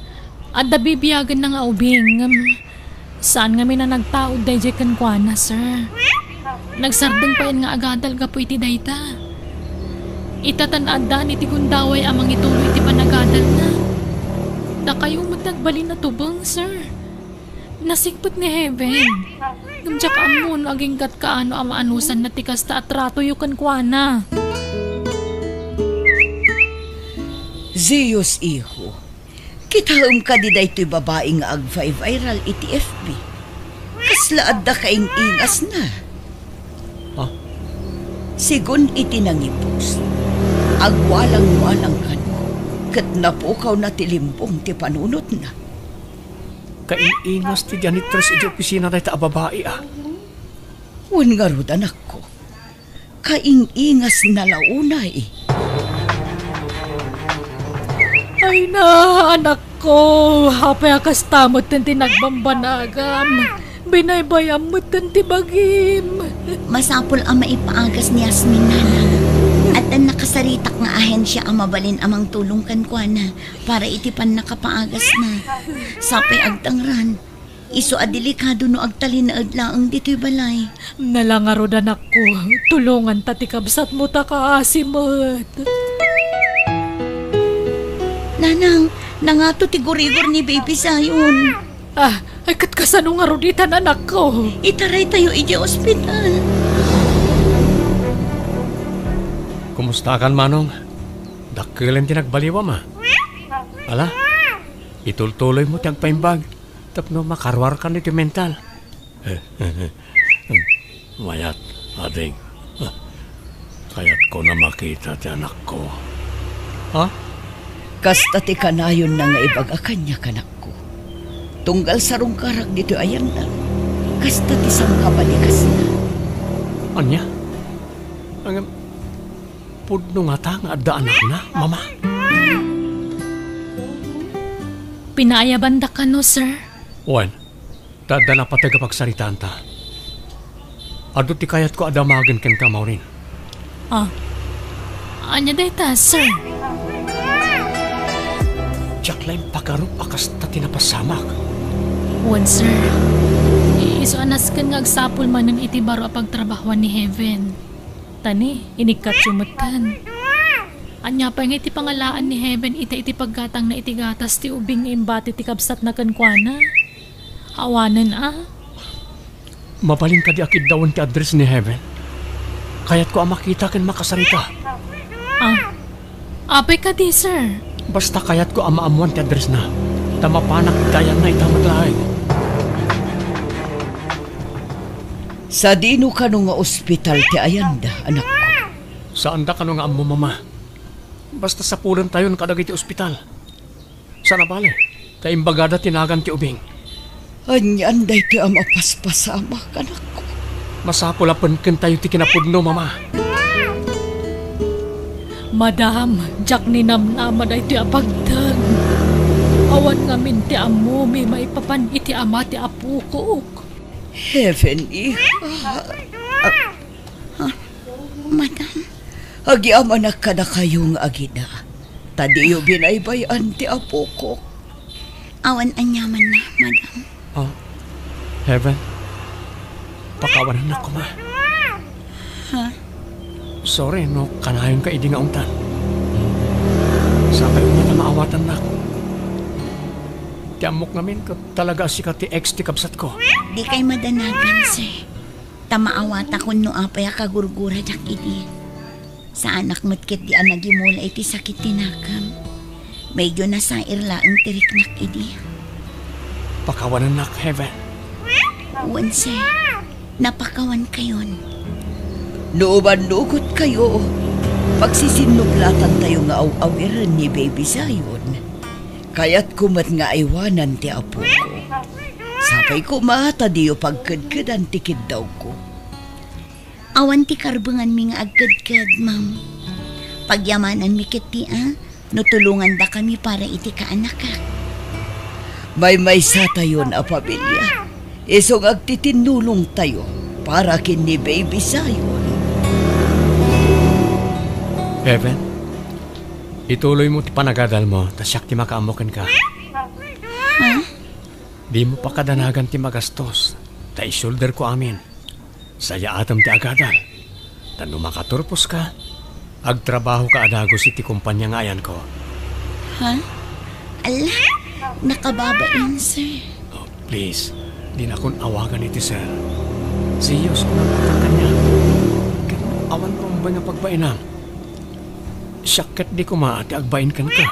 adda bibiagenna nga ubing, ngem saan ngamin a nagtaud daydiay kenkuana, sir. Nagsardeng payen nga agadal gapu iti dayta. Ita tan addaan iti gundaway a mangituloy iti panagadalna. Dakayo met ti agbalin a tubeng, sir. Nasingpet ni Heaven. Ngem diak ammo no agingga't kaano a maanusanna ti kasta a tratoyo kenkuana. Zeus, iho, kitaem kadi daytoy babai nga agvi-viral iti F B? Kasla adda kaing-ingasna. Ah? Segun iti nangipost, agwalang-walang kano, ket napukawna ti limbong ti panunotna. Kaing-ingas ti janitress iti opisina dayta a babai, a. Wen ngarud, anakko, kaing-ingasna la unay. Ay na, anakko! Oh, apay a kasta metten ti nagbambanagam? Binaybay-am metten ti bagim. Masapul a maipaagas ni Yasmin, nanang. Addan nakasaritak nga ahensia a mabalin a mangtulong kenkuana para iti pannakapaagasna. Sapay agtangran. Isu a delikado no agtalinaed laeng ditoy balay. Nala ngarud, anakko, tulonganta ti kabsatmo ta kaasi met. Nanang, nangato ti gurigor ni Baby Zion. Ah, ay, ket kasano ngarud itan, anakko? Itaraytayo idiay ospital. Kumustakan, Manong? Dakkelen ti nagbaliwam, a. Ala, itultuloymo ti agpaimbag tapno makaruarkan iti mental. Mayat, ading. Kayatko a makita ti anakko. Ha? Kasta ti kanayonna nga ibaga kaniak, anakko. Tunggal sarungkarak ditoy ayanda, kasta ti sangkabaligasna. Ania? Ngem, pudno ngata nga adda anakna, Mama? Pinaayabanda kano, sir? Wen, ta adda napateg a pagsaritaanta. Adu ti kayatko a damagen kenka, Maureen. Ah. Ania dayta, sir? Diak la impagarup a kasta ti napasamak. Wen, sir. Isu a nasken nga agsapul manen iti baro a pagtrabahoan ni Heaven. Ta ni, inikkatyo metten. Ania pay nga iti pangalaan ni Heaven ita iti paggatangna iti gatas ti ubing nga imbati ti kabsatna kenkuana? Awanen a? Mabalin kadi a kiddawen ti address ni Heaven? Kayatko a makita ken makasarita. Ah, apay kadi, sir? Basta kayatko a maammoan ti addressna, ta mapanak iti ayanna ita met laeng. Sadino kano nga ospital ti ayanda, anakko? Saanda kano nga ammo, Mama. Basta sapulentayon kadagiti ospital. Saan a bale, ta imbagada ti nagan ti ubing. Anian daytoy a mapaspasamak, anakko? Masapul a penkentayo ti kinapudno, Mama. Madam, diak ninamnama daytoy a pagteng. Awan ngamin ti ammomi maipapan iti ama ti apokok. Heaven, iha. Ah, ah, madam. Agyamanak kadakayo nga agida, ta diyo binaybay-an ti apokok. Awan aniamanna, madam. Ah, Heaven, pakawanennak koma. Ha? Sorry no kanayonka idi nga ungtan. Sapay koma ta maawatannak. Ti ammok ngamin ket talaga a sika ti ex ti kabsatko. Dikay madanagan, sir. Ta maawatakon no apay a kagurguradiak idi. Saanak met ketdi a nagimula iti sakit ti nakam. Medyo nasair laeng ti riknak idi. Pakawanennak, Heaven. Wen, sir. Napakawankayon. No umannugotkayo, pagsisinnuplatantayo nga aw-awiren ni Baby Zion. Kayatko met nga aywanan ti apoko. Sapay koma ta diyo pagkedkedan ti kiddawko. Awan ti karbenganmi nga agkedked, ma'am. Pagyamananmi ketdi a no tulongandakami para iti kaanakak. Maymaysatayon a pamilia. Isu nga agtitinnulongtayo para ken ni Baby Zion. Heaven, ituloymo ti panagadalmo ta siak ti makaammo kenka. Ha? Dimo pakadanagan ti magastos, ta isulderko amin. Sayaatem ti agadal, ta no makaturposka, agtrabahoka a dagus iti kompania nga ayanko. Ha? Ala, nakababain, sir. Oh, please, dinakon awagan iti sir. Sir, kunak kaniak. Ket awan rumbeng nga pagbainam. Siak ketdi koma ti agbain kenka,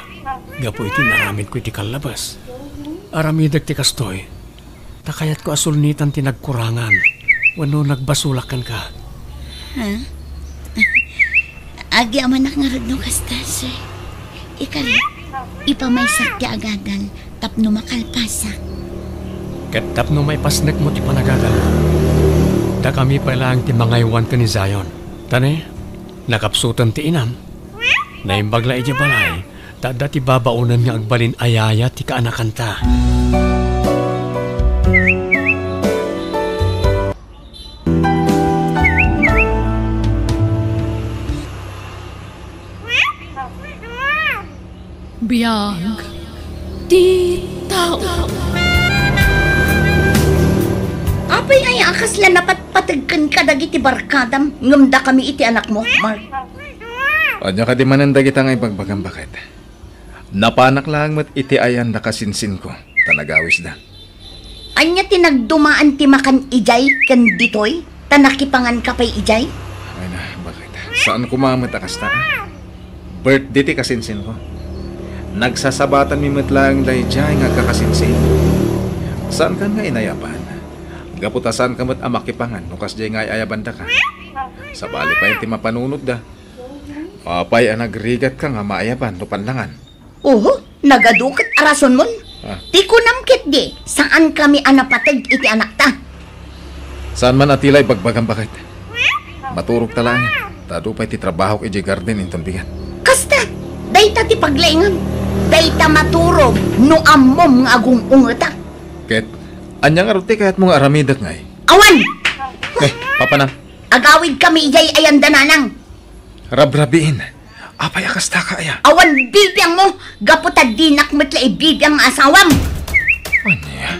gapu iti naramidko iti kallabas. Aramidek ti kastoy, ta kayatko a sulnitan ti nagkurangan wenno nagbasolak kenka. Ha? Agyamanak ngarud no kasta, sir. Ikari, ipamaysak ti agadal tapno makalpasak. Ket tapno maipasnekmo ti panagadalmo, dakami pay laeng ti mangaywan ken ni Zion. Ta ne, nakapsuten ti inam. Naimbag la idiay balay, Ta adda ti babaonen nga agbalin a yaya ti kaanakanta. Biag ti tao. Apay aya a kasla napatpategken kadagiti barkadam ngem dakami iti anakmo, Mark? Ania kadi manen dagita nga ibagbagam, baket? Napanak laeng met iti ayan da kasinsinko, ta nagawisda. Ania ti nagdumaan ti makan idiay ken ditoy, ta nakipanganka pay idiay? Ay na, baket? Saan koma met a kasta, a? Birthday ti kasinsinko. Nagsasabatanmi met laeng daydiay nga agkakasinsin. Saankan nga inayaban? Gapu ta saanka met a makipangan no kasdiay nga ay-ayabandaka. Sabali pay ti mapanunotda. Apay a nagrigatka nga maayaban no pannangan? Oho, nagadu ket a rasonmon. Ah. Ti kunam ketdi, saankami a napateg iti anakta. Saan man a ti la ibagbagam, baket? Maturogta laeng, ta adu pay ti trabahok idiay garden inton bigat. Kasta, dayta ti paglaingam. Dayta maturog no ammom nga agung-ungetak. Ket, ania ngarud ti kayatmo nga aramidek ngay? Awan! Eh, papanam? Agawidkami idiay ayan da nanang. Rabrabiin. Apay a kastaka aya? Awan bibiangmo, gapu ta dinak met la ibibiang nga asawam. Ania?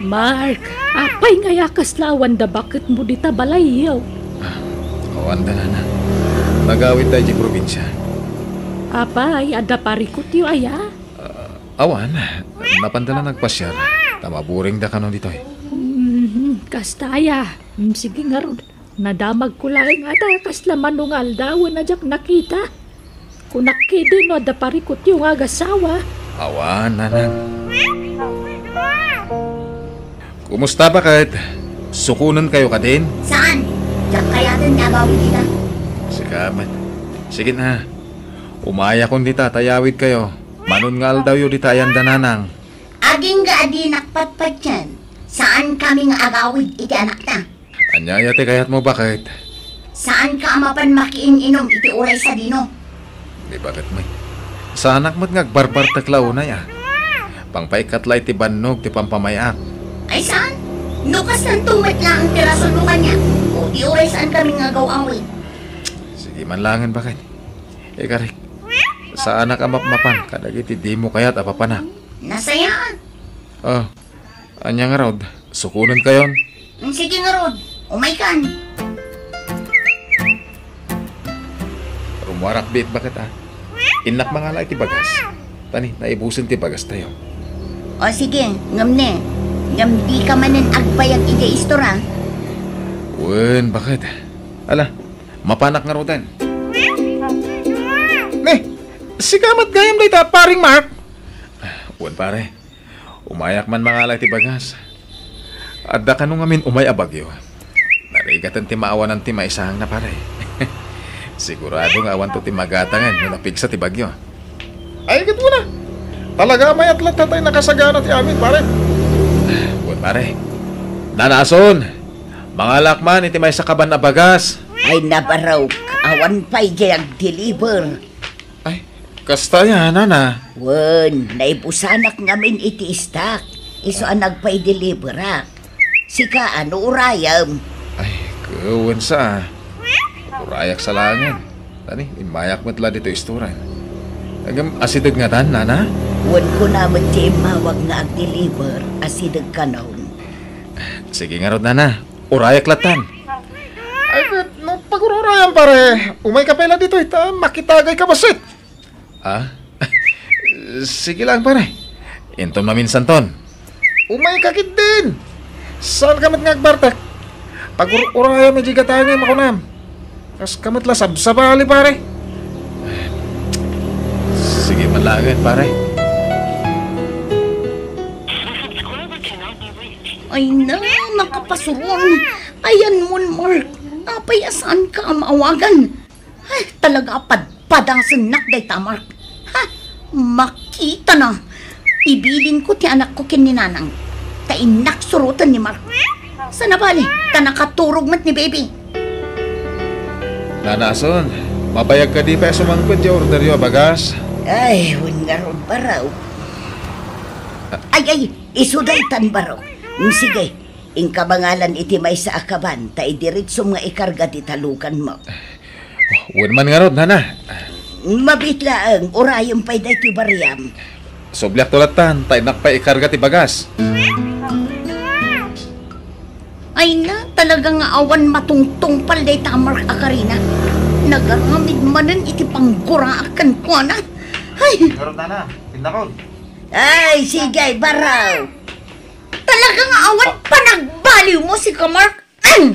Mark, apay ngay a kasla awan da baketmo dita balayyo? Awan da, nana. Nagawidda idiay probinsia. Apay, adda parikutyo aya? Ah, awan. Napanda la nagpasiar. Ta maburingda kano ditoy. Mhm, kasta aya. Mm, sige ngarud. Nadamagko laeng a ta kasla mano nga aldawen a diak nakita. Kunak ketdi no adda parikutyo nga agasawa. Awan, nanang. Kumusta, baket? Sukonenkayo kadin? Saan? Diak kayaten nga agawid ita. Sika met. Sige na. Umayakon dita ta ayawidkayo. Mano nga aldawyo dita ayan da nanang? Agingga a dinak patpatien. Saankami nga agawid iti anakta. Ania aya ti kayatmo, baket? Saanka a mapan makiin-inom iti uray sadino? Ni baket met. Saanak met nga agbarbartek la unay, a. Pangpaikkat la iti bannog ti pampamay-ak. Ay saan? No kastanto met laeng ti rasonmo kaniak, o di uray saankami nga agaw-awid. Sige man laengen, baket. Ikarik, saanak a mapmapan kadagiti dimo kayat a papanak. Nasayaan. Oh, ania ngarud? Sukonenkayon? Mm, sige ngarud. Umaykan. Rumuarak biit, baket, a. Innak mangala iti bagas. Ta ni, naibusen ti bagastayo. O sige, ngem ne. Ngem dika manen agbayag idiay istor, a. Wen, baket. Ala, mapanak ngaruden. Ne, sika met gayam dayta, paring Mark? Wen, pare. Umayak man mangala iti bagas. Adda kano ngamin umay a bagyo. Narigaten ti maawanan ti maisangna, pare. Sigurado nga awanto ti magatangen no napigsa ti bagyo. Ay, ket kuna. Talaga a mayat latta tay nakasagana ti amin, pare. Wen, pare. Nanason, mangalak man iti maysa kaban a bagas. Ay, nabarok. Awan pay diay agdeliver. Ay, kasta aya, nana? Wen, naibusanak ngamin iti istak. Isu a nagpaideliverak. Sika, ano urayem? Ay, ket wen sa. Urayak sa laengen. Ta ni, immayak met la ditoy istoran. Ngem, asideg ngatan, nana? Wen, kuna met ti immawag nga agdeliver, asideg kanon. Sige ngarud, nana. Urayak lattan. Ay, ket no pagur-urayam, pare, umayka pay la ditoy ta makitagayka bassit. Ah? Sige lang, pare. Inton maminsanton. Umayka ketdin. Saanka met nga agbartek? Pagur-urayam idiay gatangem a kunam. Kaska met la sabsabali, pare. Sige man laengen, pare. Ay na, makapasuron. Ayanmon, Mark. Apay a saanka a maawagan? Ay, talaga a padpadasennak dayta, Mark. Ha? Makitana. Ibilinko ti anakko ken ni Nanang. Ta innak suroten ni Mark. Sana bali, ta nakaturog met ni Baby. Nanason, Mabayag kadi pay a sumangpet ti orderyo a bagas? Ay, wen ngarud, Baro. Ay, ay, isu daytan, Baro. Mm, sige, inka mangalan iti maysa a kaban, ta idiretsom nga ikarga ti talukanmo. Wen man ngarud, nana. Mabiit laeng, urayem pay daytoy bariam. Subliakto lattan, ta innak pay ikarga ti bagas. Ay na, talaga nga awan matungtungpal dayta a Mark a karina. Nagaramid manen iti pangguraak kenkuana. Ay! Ngarud, nana, tindakon. Ay, sige, Baro. Talaga nga awan panagbaliwmo, sika, Mark. An-,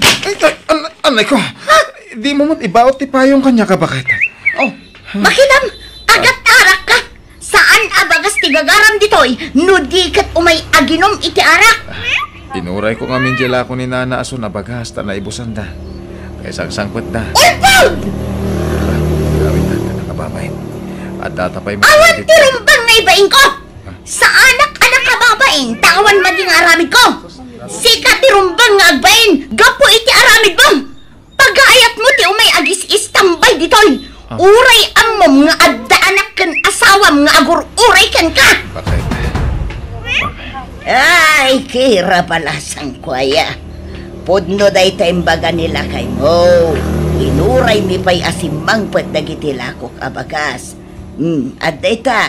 an-, anay ko. Ha? Dimo met ibaot ti payong kaniak a baket. Oh, makitam, agat-arak ka. Saan a bagas ti gagaram ditoy no di ket umay aginom iti arak. Inurayko ngamin diay lako ni Nana a suna bagas ta naibusanda. Kay sangsangpetda. Ulpog! Gawin natin ang kababain. At data pa'y Awan ti rumbeng nga ibainko! Saanak a nakababain, ta awan met nga aramidko. Sika ti rumbeng nga agbain, gapu iti aramidmo. Pagaayatmo ti umay agis-istambay ditoy. Ah. Uray ammom nga adda anak ken asawam nga agur-uray kenka. Bakit? Ay, kira pala sangkuaya. Pudno dayta imbaga ni lakaymo. Inuraymi pay a simmangpet dagiti lakok a bagas. Hmm, adda ita.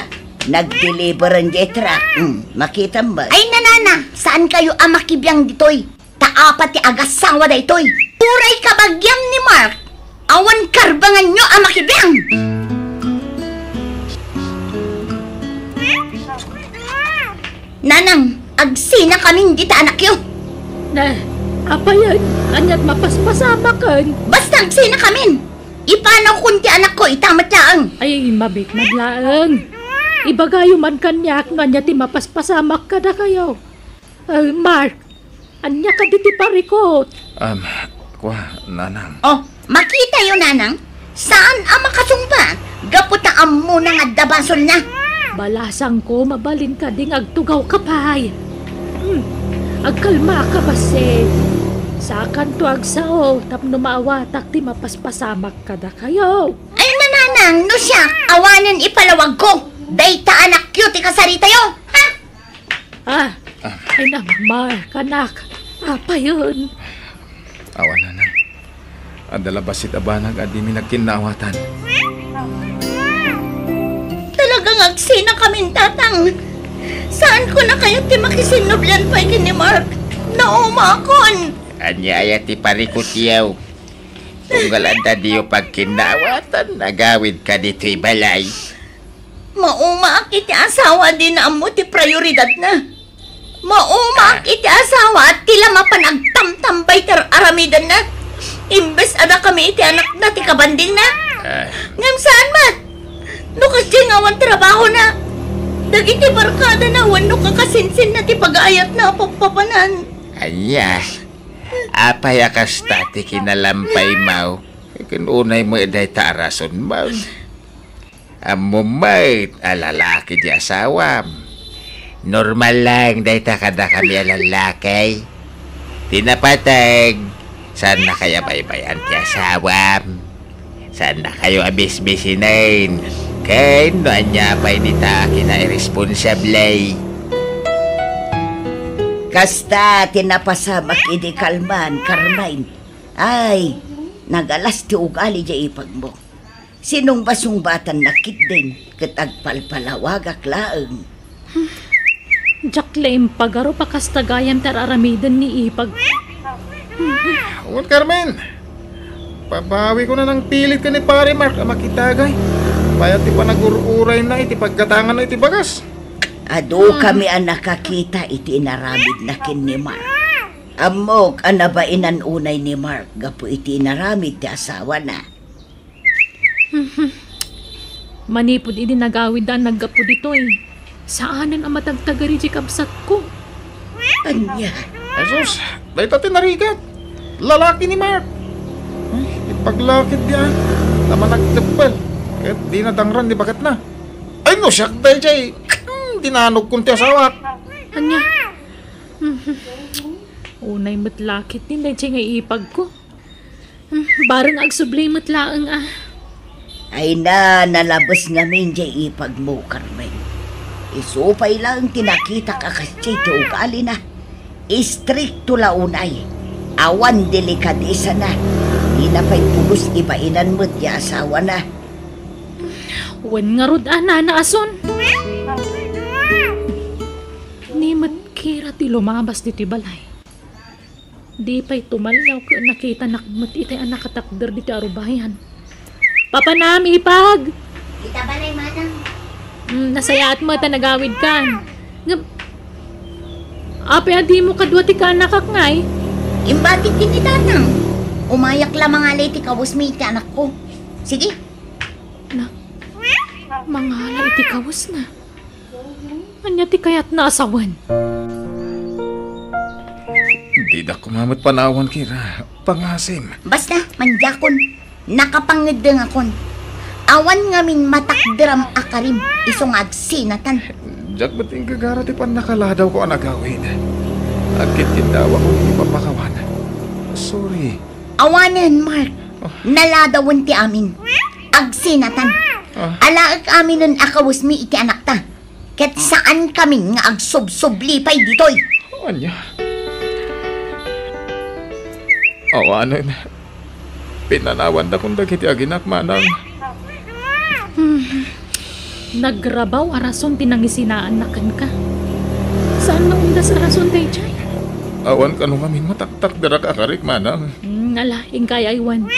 Nag-deliver diay truck. Hmm, makitam met. Ay, nanana, saan kayo a makibiang ditoy? Ta apat ti agasawa daytoy. Uray kabagiam ni Mark, awan karbanganyo a makibiang. Nanang, agsina kamin dita anakyo. Na, apayen, aniat mapaspasamaken? Basta agsina kamin. Ipanawkon ti anakko ita met laeng. Ay, mabit met laeng. Ibagayo man kaniak no ania ti mapaspasamak kadakayo. Eh, Mark, ania kadi ti parikut? Um, kua, nanang. Oh, makitayo, nanang. Saan a makasungbat? Gapu ta ammona nga adda basolna. Balasangko, mabalin kadi nga agtugawka pay. Hmm, agkalmaka, bassit. Saakanto agsao tapno maawatak ti mapaspasamak kadakayo. Ay, nanang, no siak, awanen ipalawagko. Dayta anakyo ti kasaritayo. Ha? Ah, ah. Ay, namar, kanak. Apayen. Awan, nanang. Adda la bassit a banag a dimi nagkinnaawatan. Talagang agsina kamin, tatang. Saanko na kayat ti makisinnublian pay ken ni Mark? Naumakon. Ania aya ti parikutyo? Tunggal adda diyo pagkinnaawatan, agawidka ditoy balay. Maumaak iti asawa a dina ammo ti prioridadna. Maumaak iti asawa a ti la mapan agtamtambay ti ar-aramidenna. Imbes a dakami iti anakna ti kabandingna. Ah. Ngem saan met. No kasdiay nga awan trabahona, dagiti barkadana wenno kakasinsinna ti pagaayatna a pappapanan. Ania? Apay a kasta ti kinalampaymo? Ken unay met dayta a rasonmo. Ammom met a lalaki ti asawam. Normal lang dayta kadakami a lallaki. Ti napateg, saannakayo a baybay-an ti asawam. Saannakayo a bisbisinen. Ken no ania pay dita a kinairresponsable. Kasta ti napasamak idi kalman, Carmen. Ay, nagalas ti ugali diay ipagmo. Sinungbasungbatan na ketdin ket agpalpalawagak laeng. Diak la impagarup a kasta gayam ti ar-aramiden ni ipag. Wen, Carmen, babawikon a nangpilit ken ni Pare Mark a makitagay. Bayat ti panagur-urayna iti paggatanganna iti bagas. Adu kami a nakakita iti inaramidna ken ni Mark. Ammok a nabainan unay ni Mark gapu iti inaramid ti asawana. Manipud idi nagawidda a naggapu ditoy, saanen a matagtagari diay kabsatko. Ania? Jesus, dayta ti narigat. Lalaki ni Mark. Ay, ipaglakit di a, ta managteppel. Ket di nadangran ni baketna. Ay, no siak daydiay, hmm, dinanogkon ti asawak. Ania? Unay met lakit ni daydiay nga ipagko. Hmm, bareng agsubli met laeng a. Ay na, nalabes ngamin jay ipagmo, Carmen. Isu pay laeng ti nakitak a kasdiay ti ugalina. Istrikto la unay. Awan delikadesana. Dina pay pulos ibainan met ti asawana. Wen ngarud a, Nana Ason. Ni met Kira ti lumabas ditoy balay. Di pay tumallaw ket nakitanak met itay a nakatakder ditoy arubayan. Papanam, ipag! Ita balay, manang. Hmm, nasayaat met a nagawidkan. Ngem, apay a dimo kadua ti kaanakak ngay? Imbatik ken ni tatang. Umayak la mangala iti kawesmi iti anakko. Sige. Na, mangala iti kawesna. Ania ti kayatna a sawen? Didak koma met panawan, Kira. Pangasim. Basta, mandiakon. Nakapangeddengakon. Awan ngamin matakderam a karim isu nga agsinatan. Diak met inggagara ti pannakaladaw ko a nagawid. Agkitkiddawa ko iti papakawan. Sorry. Awanen, Mark. Ah. Naladawen ti amin. Agsinatan. Ah. Alaek aminen a kawesmi iti anakta. Ket saan kamin nga agsubsubli pay ditoy. Ania? Awanen. Pinanawandakon dagiti aginak, manang. Hmm. Nagrabaw a rason ti nangisinaanna kenka. Saan nga undas a rason daydiay? Awan kano ngamin mataktakderak a karik, manang. Hmm, ala, inkay aywan.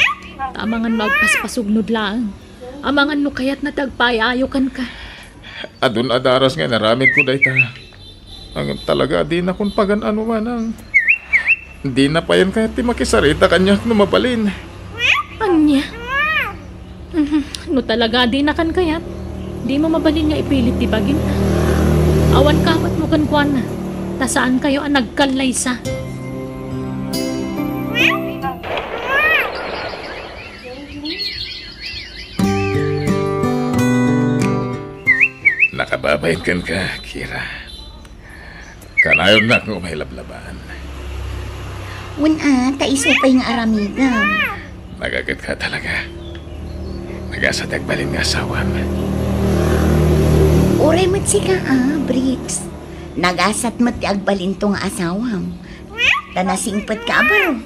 Ta amangan no agpaspasugnod laeng. Amangan no kayatna ti agpaay-ayo kenka. Adun a daras nga inaramidko dayta. Ngem talaga a dinakon pagan-ano, manang. Dina payen kayat ti makisarita kaniak no mabalin. Ania? Mhm, no talaga a dinakan kayat, dimo mabalin nga ipilit ti baginta. Awan kamatmo kenkuana, ta saankayo a nagkallaysa. Nakababain kenka, Kira. Kanayonnak nga umay lablabaan. Wen a, ta isu pay nga aramidem. Nagagetka talaga. Nagasat ti agbalin nga asawam. Uray met sika a, Bricks. Nagasat met ti agbalinto nga asawam. Ta nasingpetka a baro.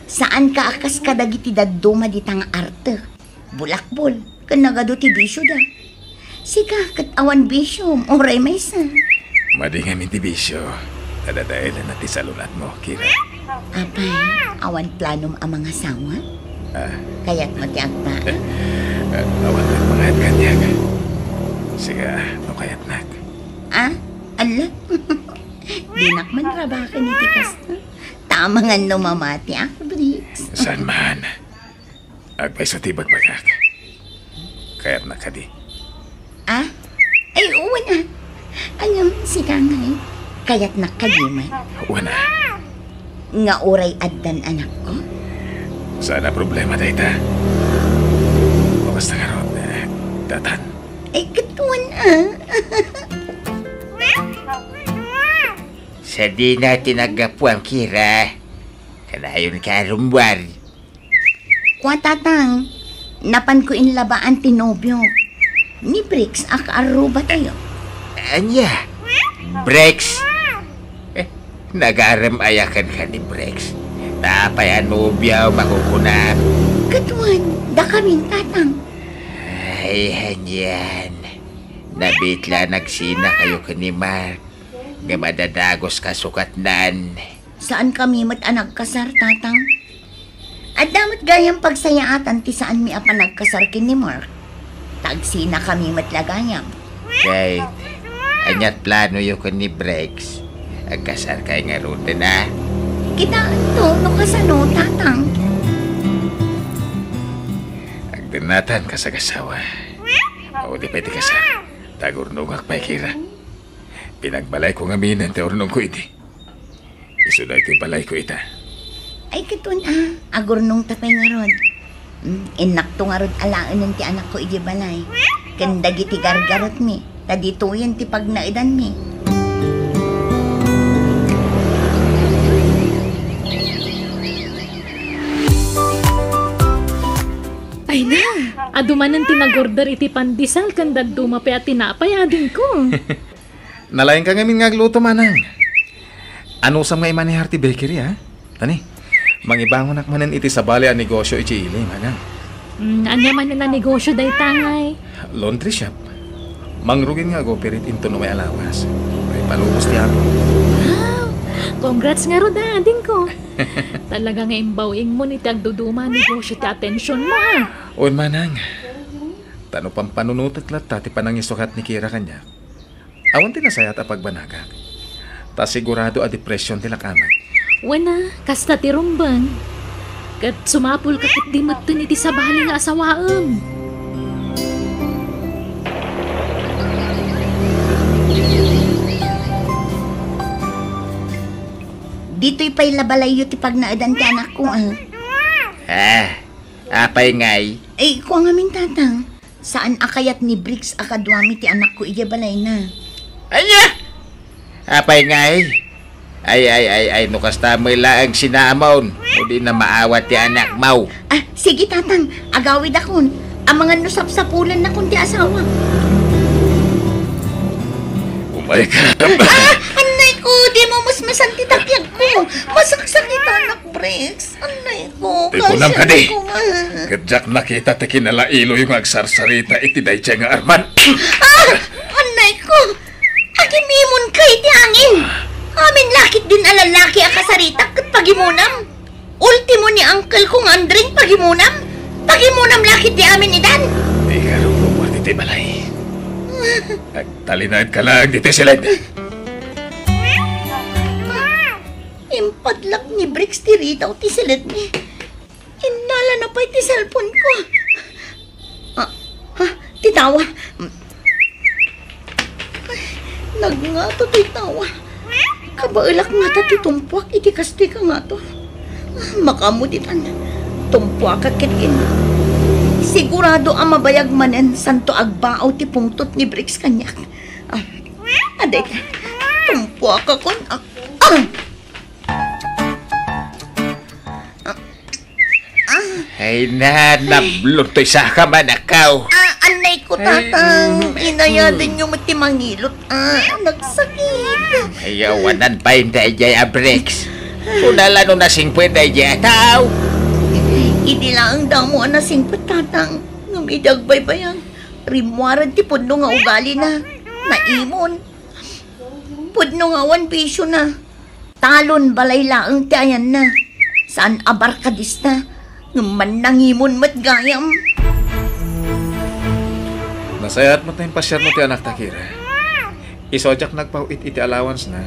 Saanka a kas kadagiti dadduma dita nga arte. Bulakbol, ken nagadu ti bisioda. Sika ket awan bisiom, uray maysa. Madi ngamin ti bisio. Nadadaelenna ti salun-atmo, Kira. Apay, awan planom a mangasawa? Ah. Kayatmo ti agpaay? Ah, awan met mangayat kaniak. Sika, no kayatnak. Ah? Ala? Dinak man rabaken iti kasta. Ta amangan no mamatiak, Bricks. Saan man. Agpayso ti ibagbagak. Kayatnak kadi? Ah? Ay, wen a. Ngem, sika ngay, kayatnak kadi met? Wen a. Nga uray addan anakko? Saan a problema dayta. O, basta ngarud, eh, datan. Ay, ket wen a. Sadina ti naggapuam, Kira. Kanayonka a rummuar. Kua, Tatang, napanko inlabaan ti nobio. Ni Bricks a kaarrubatayo. Ania? Bricks? Eh, nagarem aya kenka ni Bricks? Ta apay a nobiom a kukunam? Ket wen, dakamin, Tatang. Ay, anian. Nabiit la a nagsinakayo ken ni Mark. Nga madadagus kasukatnan. Saankami met a nagkasar, Tatang. Adda met gayam pagsayaatan ti saanmi a panagkasar ken ni Mark. Ta agsinakami met la gayam. Kay, ania't planoyo ken ni Bricks? Agkasarkayo ngaruden a? Kitaenton no kasano, Tatang. Agdennatan kas agasawa. Maudi pay ti kasar. Ta agurnongak pay, Kira. Pinagbalayko ngaminen ti urnongko idi. Isu daytoy balayko ita. Ay, ket wen a, agurnongta pay ngarud. Hmm, innakto ngarud alaenen ti anakko idiay balay. Ken dagiti gargarutmi, ta ditoyen ti pagnaedanmi. Ay na, Adu manen ti nag-order iti pandesal ken dadduma pay a tinapay, adingko. Nalaingka ngamin nga agluto, manang. Anusam nga imanehar ti bakery, a? Tani, mangibangonak manen iti sabali a negosyo idiay ili, manang. Mm, ania manen a negosyo dayta, ngay? Laundry shop. Mangrugin nga ag-operate inton umay a lawas. Maipalubos ti Apo. Wow! Congrats ngarud, a, adingko. Talaga nga imbaw-ingmon iti agduduma a negosyo ti atensionmo, a. Wen, manang. Ta no pampanunotek latta ti panangisukat ni Kira kaniak, awan ti nasayaat a pagbanagak. Ta sigurado a depression ti lakamak. Wen a, kasta ti rumbeng. Ket sumapulka ketdi metten iti sabali nga asawaem. Ditoy pay la balayyo ti pagnaedan ti anakko, a. Ah, apay ngay? Ay, kua ngamin, tatang. Saan a kayat ni Briggs a kaduami ti anakko idiay balayna. Ania? Apay ngay? Ay, ay, ay, ay, no kasta met laeng sinaamon, no di na maawat ti anakmo. Ah, sige, tatang. Agawidakon. Amangan no sapsapulennakon ti asawa. Umayka. Ah, annay ko, di mo musmusan ti takyag ko. Masaksakitanak, Briggs. Annay ko, Tipunam kadi. Ko nga. Ket diak nakita ti kinalailoyo nga agsarsarita iti daydiay nga armat. Ah! Annay ko! Agimimon ka iti angin! Amin lakit din a lalaki a kasaritak ket pagimunam. Ultimo ni uncle ko nga Andring pagimunam. Pagimunam lakit di amin idan. Di ka rumrumor diti balay. Agtalinaed ka lang diti siled. Impadlak ni Briggs ti ridaw ti siledmi. Innalana pay ti cellphone ko. Ah, ha? Ti tawa. Ay, nagngato ti tawa. Kabaelak ngata ti tumpuak iti kastoy kangato. Makaammo ditan. Tumpuakak ketdin. Sigurado a mabayag manen santo agbaaw ti pungtot ni Briggs kaniak. Ah, adayta. Tumpuakakon. Ah, ah. Ay na, nablon toy saka manakaw. Ah, annay ko, tatang. Ay, inayadan niyo met ti mangilot. Ah, nagsakit. Ay, awanan pay daydiay a Briggs. Kuna la no nasingpet daydiay a tao. Idi laeng damo a nasingpet, tatang. Ngem idi agbaybayag, rimmuaren ti pudno nga ugalina. Naimon. Pudno nga awan bisiona. Talon balay laeng ti ayanna. Saan a barkadista, ngem mannangimon met gayam. Nasayaat met nga impasiarmo ti anakta, Kira. Isu a diak nagpaw-it iti allowance na.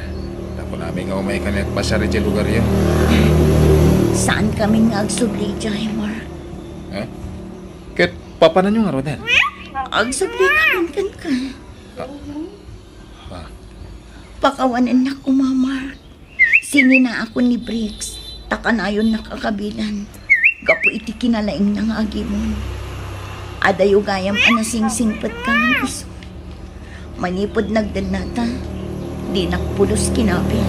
Tapno amin nga umayka nga agpasiar idiay lugaryo. Saankami nga agsubli idiay, Mark. Eh? Ket papananyo ngaruden? Agsubli ka man kenka. Ah. Ah. Pakawanennak koma, Mark. Sininaakon ni Briggs, ta kanayonnak a kabilan, gapu iti kinalaingna nga agimon. Adayo gayam a nasingsingpet ka ngem isu. Manipud nagdennata, dinak pulos kinabil.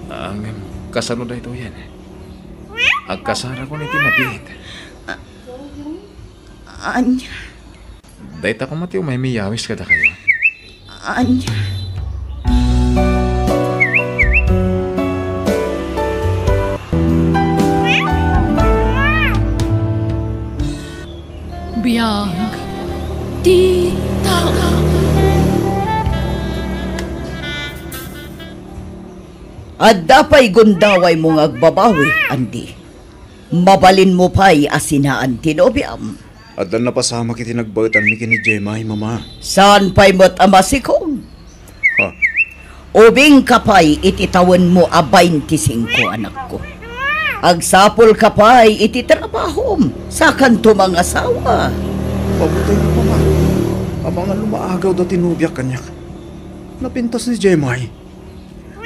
Ah, ngem kasano daytoyen? Agkasarakon iti mabiit. Ah, ania? Dayta koma ti umaymi yawis kadakayo. Ania? Biag ti tao. Adda pay gundawaymo nga agbabawi, Andy. Mabalinmo pay a sinaan ti nobiam. Addan napasamak iti nagbaetanmi ken ni Jemay, Mama. Saan pay met a masikog? Ha? Ubingka pay iti tawenmo a baintisingko, anakko. Agsapulka pay iti trabahom, sakanto mangasawa. Pabutayko, Mama. Amangan no maagaw da ti nobiak kaniak. Napintas ni Jemay.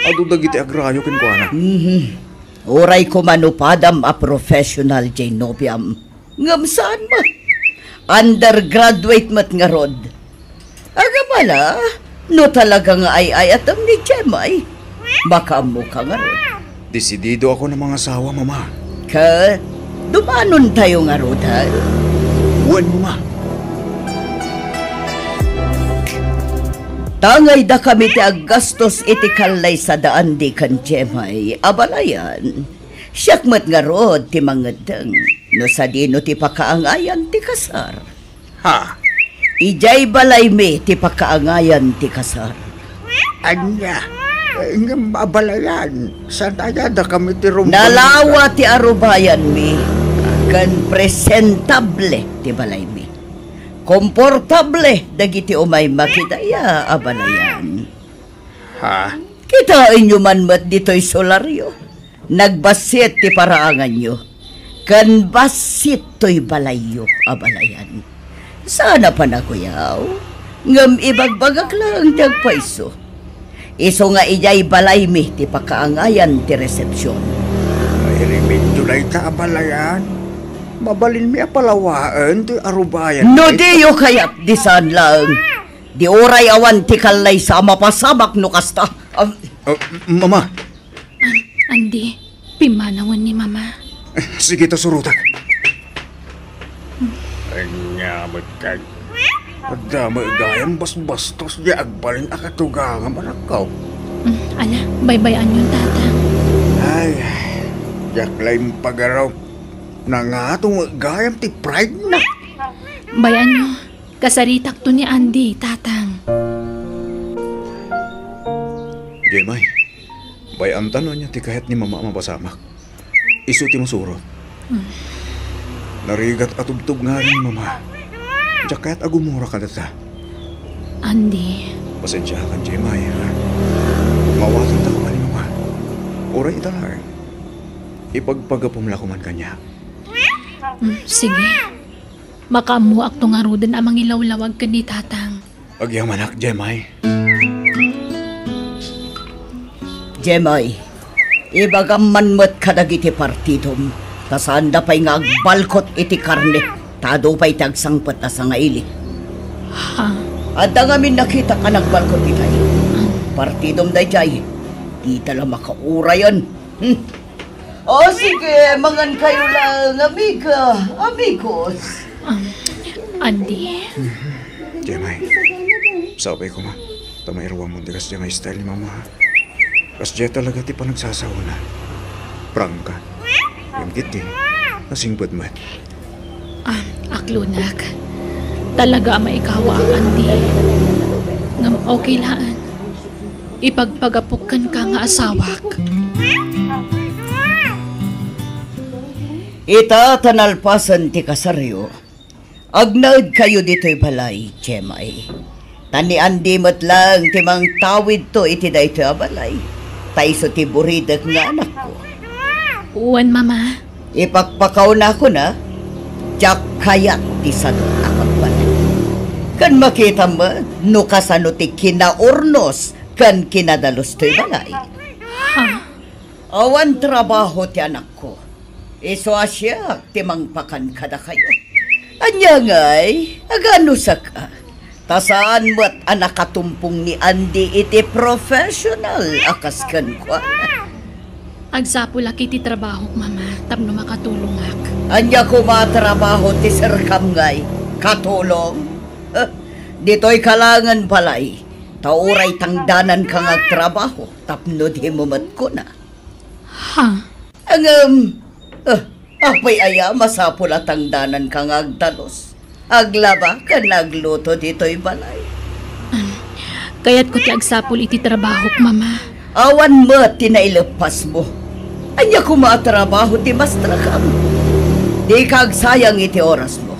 Adu dagiti agrayo kenkuana. Mhm. Uray koma no padam a professional jay nobiam. Ngem saan met. Undergraduate met ngarud. Agabala, no talaga nga ay-ayatem ni Jemay, makaammoka ngarud. Desidido ako a mangasawa, Mama. Ket Dumanontayo ngaruden. Wen, Mama. Tangayda kami ti aggastos iti kallaysa da Andy ken Jemay a balayan. Siak met ngarud ti mangeddeng no sadino ti pakaangayan ti kasar. Ha? Idiay balaymi ti pakaangayan ti kasar. Ania? Eh, ngem a balayan, saan aya dakami ti rumbeng? Nalawa ti arubayanmi, ken presentable ti balaymi. Komportable dagiti umayma kadaya a balayan. Ha? Kitaenyo man met ditoy solaryo. Nagbassit ti paraanganyo, ken bassit toy balayyo a balayan. Saan a panakuyaw, ngem ibagbagak laeng ti agpayso. Isu nga idiay balaymi ti pakaangayan ti resepsion. Ay, remedyo dayta a balayan. Mabalinmi a palawaen toy arubayan. No diyo kayat, di saan laeng. Di uray awan ti kallaysa a mapasamak no kasta. Am- Oh, Mama. An-, Andy, pimmanawen ni Mama. Sige ta, surotak. Ania met kay? Adda met gayam basbastos di agbalin a katugangam, anakko. Mm, ala, baybay-anyon, Tatang. Ay, diak la impagaraw. Nangato met gayam ti pride na. Bay-anyo, kasaritakto ni Andy, Tatang. Jemay, bay-anta no ania ti kayat ni Mama a mapasamak. Isu ti masurot. Hmm. Narigat a tubtub ngamin ni Mama. Diak kayat a gumura kadata. Andy. Pasensiakan, Jemay, ha? Maawatan ta koma ni Mama. Uray ita laeng. Ipagpagapum la koman kaniak. Hmm, sige. Makaammoakto ngaruden a mangilawlawag ken ni Tatang. Agyamanak, Jemay. Jemay, ibagam man met kadagiti partidom, ta saanda pay nga agbalkot iti karne, ta adu pay ti agsangpet a sangaili. Ha? Adda ngamin nakitak a nagbalkot itay. Ah. Partidom daydiay, dita la makaurayan. Hmm. O, sige, mangankayo laeng, amiga, amigos. Um, Andy. Jemay, sapay koma. Ta mairuamon ti kasdiay nga style ni Mama, ha? Kasdiay talaga ti panagsasaona. Prangka. Ngem ketdi, nasingpet met. Ah, aklonak. Talaga a maikawaak, Andy. Ngem okay laeng. Ipagpagapok kenka nga asawak. Ita ta nalpasen ti kasaryo, agnaedkayo ditoy balay, Jemay. Ta ni Andy met laeng ti mangtawidto iti daytoy a balay. Ta isu ti buridek nga anakko. Wen, Mama. Ipakpakawnakon a, diak kayat ti sadut a kappalen. Ken makitam met no kasano ti kinaurnos ken kinadalus toy balay. Ha? Awan trabaho ti anakko. Isu a siak ti mangpakan kadakayo. Ania ngay, aganusak a. Ta saan met a nakatumpong ni Andy iti professional a kas kenkuana. Agsapulak iti trabahok, Mama, tapno makatulongak. Ania koma a trabaho ti serkam ngay? Katulong? Ditoy ka laengen balay, ta uray tangdananka nga agtrabaho tapno dimo met kuna. Ha? Ngem, ah, apay aya masapul a tangdananka nga agdalus, aglaba, ken agluto ditoy balay? Ah, kayatko ti agsapul iti trabahok, Mama. Awan met ti naileppasmo. Ania koma a trabaho ti mastrakam? Dika agsayang iti orasmo.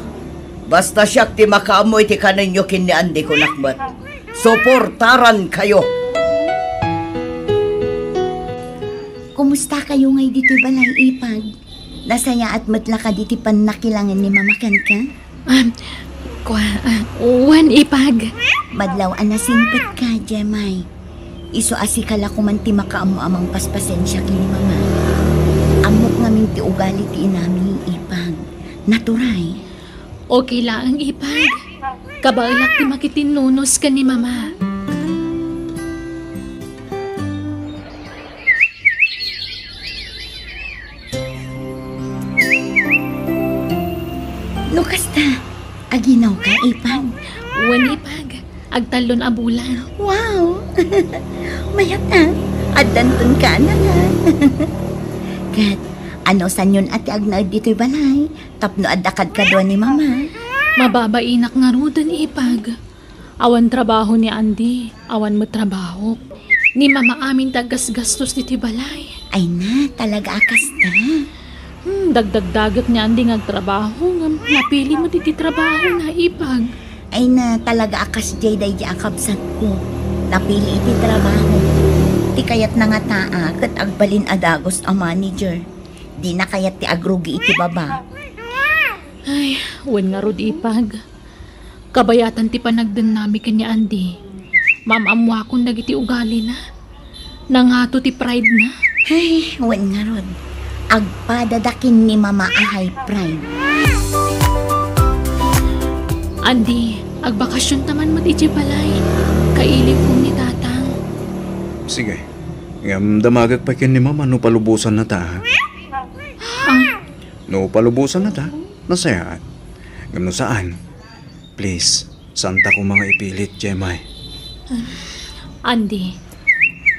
Basta siak ti makaammo iti kanenyo ken ni Andy, kunak met. Suportarankayo. Kumustakayo ngay ditoy balay, Ipag? Nasayaat met la kadi ti pannakilangen ni Mama kenka? Ah, kua, ah, wen, Ipag. Madlaw a nasingpetka, Jemay. Isu a sika la koman ti makaammo a mangpaspasensia ken ni Mama. Ammok ngamin ti ugali ti inami, Ipag. Naturay. Okay laeng, Ipag. Kabaelak ti makitinnunos ken ni Mama. O kasta, aginawka, Ipag? Wen, Ipag. Agtallon a bulan. Wow! Mayat a. Addanton ka na nga. Ket, ano sanyon a ti agnaed ditoy balay? Tapno adda kadkadua ni Mama. Mababainak ngaruden, Ipag. Awan trabaho ni Andy, awan met trabahok. Ni Mama amin ti aggasgastos ditoy balay. Ay na, talaga a kasta. Hmm, dagdagdaget ni Andy nga agtrabaho, ngem napili met iti trabaho na, Ipag. Ay na, talaga a kasdiay daydi a kabsatko. Napili iti trabaho. Ti kayatna nga taa, ket agbalin a dagus a manager. Dina kayat ti agrugi iti baba. Ay, wen ngarud, Ipag. Kabayatan ti panagdennami ken ni Andy. Maam-ammoakon dagiti ugalina. Nangato ti pride na. Ay, wen ngarud. Agpadada ken ni Mama a high pride. Andy, agbakasionta man met idiay balay. Kailiwkon ni Tatang. Sige. Ngem damagek pay ken ni Mama no palubosannata, ha? Ah. No palubosannata, nasayaat. Ngem no saan, please, saanta koma nga ipilit, Jemay. Andy,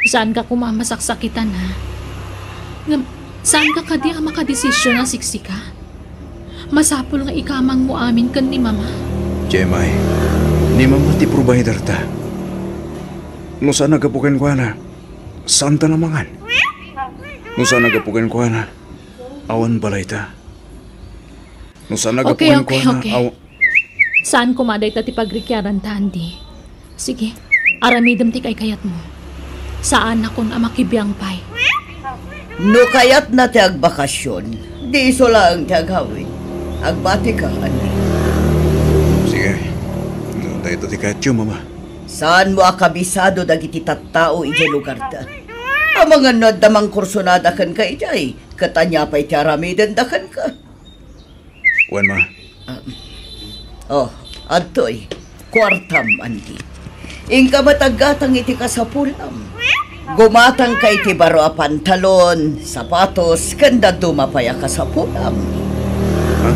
saanka koma a masaksakitan, ha? Ngem, saanka kadi a makadesisyon a siksika? Masapul nga ikamangmo amin ken ni Mama. Jemay, ni Mama ti provider ta. No saan a gapu kenkuana, saanta a mangan. No saan a gapu kenkuana, awan balayta. No saan a gapu kenkuana, okay, okay. Aw- Saan koma dayta ti pagrikiaran ta, Andy? Sige, aramidem ti kaykayatmo. Saanakon a makibiang pay. No kayatna ti agbakasion, di isu laeng ti agawid. Agbatika, Andy. Sige. No dayta ti kayatyo, Mama. Saanmo a kabisado dagiti tattao idiay lugarda. Amangan no adda mangkursonada kenka idiay, ket ania pay ti aramidenda kenka? Wen, Ma. Ah, oh, adtoy. Kuartam, Andy. Inka met aggatang iti kasapulam. Gumatangka iti baro a pantalon, sapatos, ken dadduma pay a kasapulam. Ha?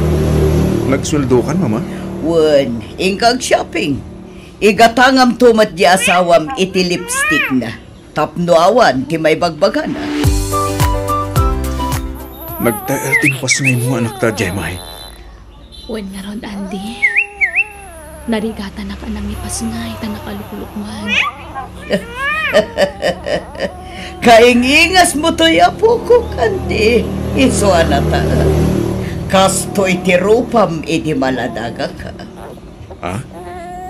Nagsueldokan, Mama? Wen, inka ag-shopping. Igatangamto met di asawam iti lipstickna. Tapno awan ti maibagbagana. Nagtael ti napasngaymo nga anakta, Jemay. Wen ngarud, Andy. Narigatanak a nangipasngay ta nakalukluklukman. Kaingingasmo toy, apokok, Andy. Isu a nataen. Kastoy ti rupam idi maladagaka. Ha?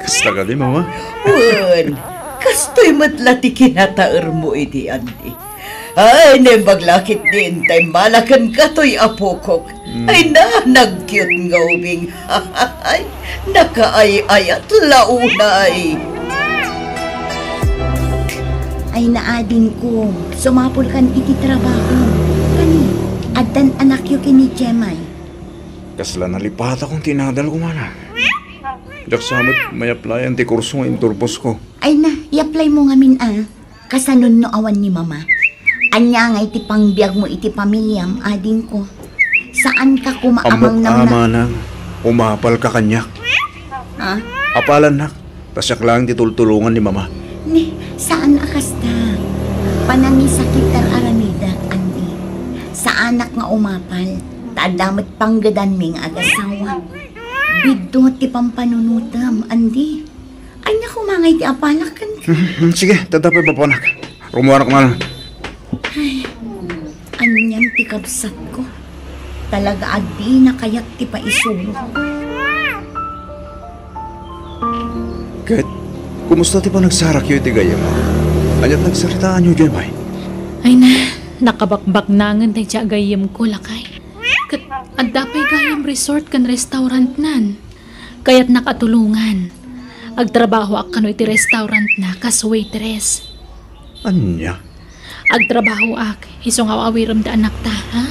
Kasta kadi, Mama? Wen, kastoy met la ti kinataermo idi, Andy. Ay, naimbag la ketdi intay mala kenka toy, apokok. Hmm. Ay na, nag-cute nga ubing. Ay, nakaay-ayat la unay. Ay na, adingko, sumapulkan iti trabaho. Kani, addan anakyo ken ni Jemay. Kasla nalipatakon ti inadalko, Mana. Diak sa met mai-applyan ti kurso nga inturposko. Ay na, i-apply mo ngamin a. Kasano no awan ni Mama? Ania ngay ti pangbiagmo iti pamiliam, adingko? Saanka koma a mangnamnama. Ammok a, Manang, umapalka kaniak. Ha? Apalannak, ta siak laeng ti tultulongan ni Mama. Ni, saan a kasta. Panangisakit ti ar-aramidek, Andy. Saanak nga umapal, ta adda met panggedanmi nga agasawa. Biddut ti pampanunotem, Andy. Ania koma ngay ti apalak kenka? Sige, tadda pay papanak. Rummuarak man. Ay, anian ti kabsatko. Talaga a dina kayat ti paisuro. Ket, kumusta ti panagsarakyo iti gayyem? Aniat nagsaritaanyo, Jemay? Ay na, nakabakbaknangen daydi a gayyemko, lakay. Ket, adda pay gayam resort ken restaurantnan. Kayatnak a tulongan. Agtrabahoak kano iti restaurantna kas waitress. Ania? Agtrabahoak, isu nga aw-awirem ti anakta, ha?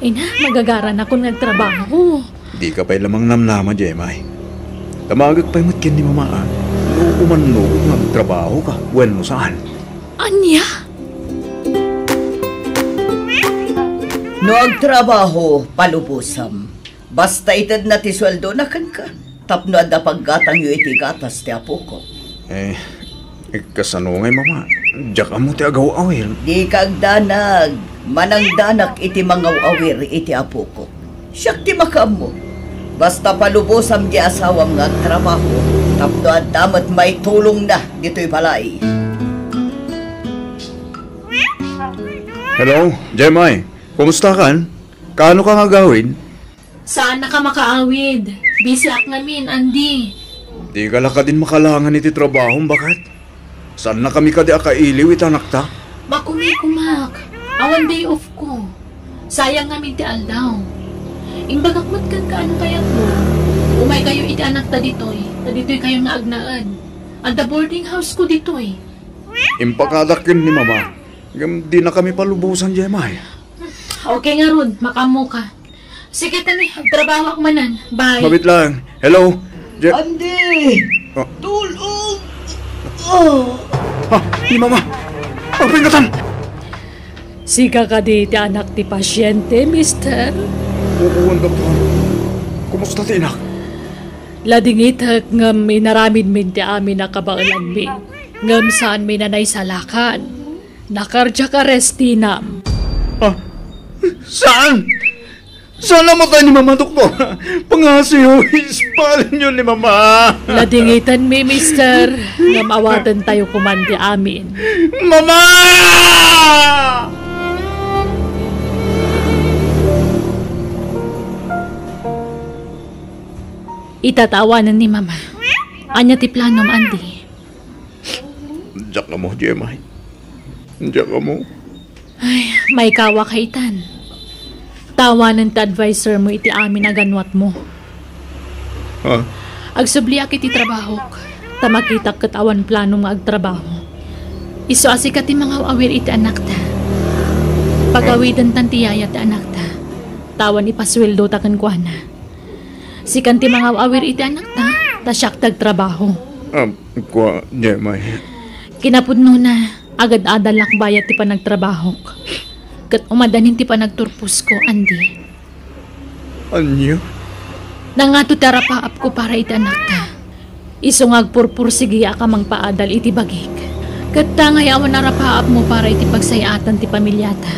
Ay na, magagaranakon nga agtrabaho. Dika pay la mangnamnama, Jemay. Damagek pay met ken ni Mama, a. No umannokok nga agtrabahoka, wenno saan. Ania? No agtrabaho, palubosam. Basta itedna ti sueldona kenka, tapno adda paggatangyo iti gatas ti apoko. Eh, eh, kasano ngay, Mama? Diak ammo ti agaw-awir. Dika agdanag, manangdanak iti mangaw-awir iti apoko. Siak ti makaammo. Basta palubosam ti asawam nga agtrabaho, tapno adda met maitulongna ditoy balay. Hello, Jemay. Kumusta kan? Kaano ka nga agawid? Saannaka makaawid. Busy ak ngamin, Andy. Dika la kadin makalangan iti trabahom, baket? Saannakami kadi a kailiw iti anakta? Makumikumak. Awan day off ko. Sayang ngamin ti aldaw. Imbagak met kenka no kayatmo. Umaykayo iti anakta ditoy, ta ditoykayo nga agnaed. Adda boarding house ko ditoy. Impakadak ken ni Mama. Ngem dinakami palubosan, Jemay. Okay ngarud, makaammoka. Sige, tani, agtrabahoak manen. Bye. Mabit lang. Hello? Je- Andy! Ah. Tulong! Ah. Ah, ni Mama! Apay ngatan? Sika kadi ti anak ti pasyente, mister? Uon, doktor. Kumusta ti inak? Ladingitek ngem inaramidmin ti amin a kabaelanmi. Ngem saanmin a naisalakan. Na-cardiac arrest tinam. Ah, saan? Saan a matay ni Mama, Doktor? Pangasiyo, ispalenyo ni Mama. Ladingitanmi, mister. Ngem awatentayo koman ti amin. Mama! Itatawanan ni Mama. Ania ti planom, Andy? Diak ammo, Jemay. Diak ammo. Ay, maikawaka itan. Tawanen ti adviser mo iti amin a ganwat mo. Ha? Agsubliak iti trabahok, ta makitak ket awan planom nga agtrabaho. Isu a sika ti mangaw-awir iti anakta. Pagawidentan ti yaya ti anakta, ta awan ipasueldota kenkuana. Sikan ti mangaw-awir iti anakta, ta siak ti agtrabaho. Ah, kua, Jemay. Kinapudnona, agad-adalak bayat ti panagtrabahok. Ket umadanin ti panagturposko, Andy. Ania? Nangato ti arapaapko para iti anakta. Isu nga agpurpursigiak a mangpaadal iti bagik. Ket ta ngay awan arapaapmo para iti pagsay-atan ti pamiliata.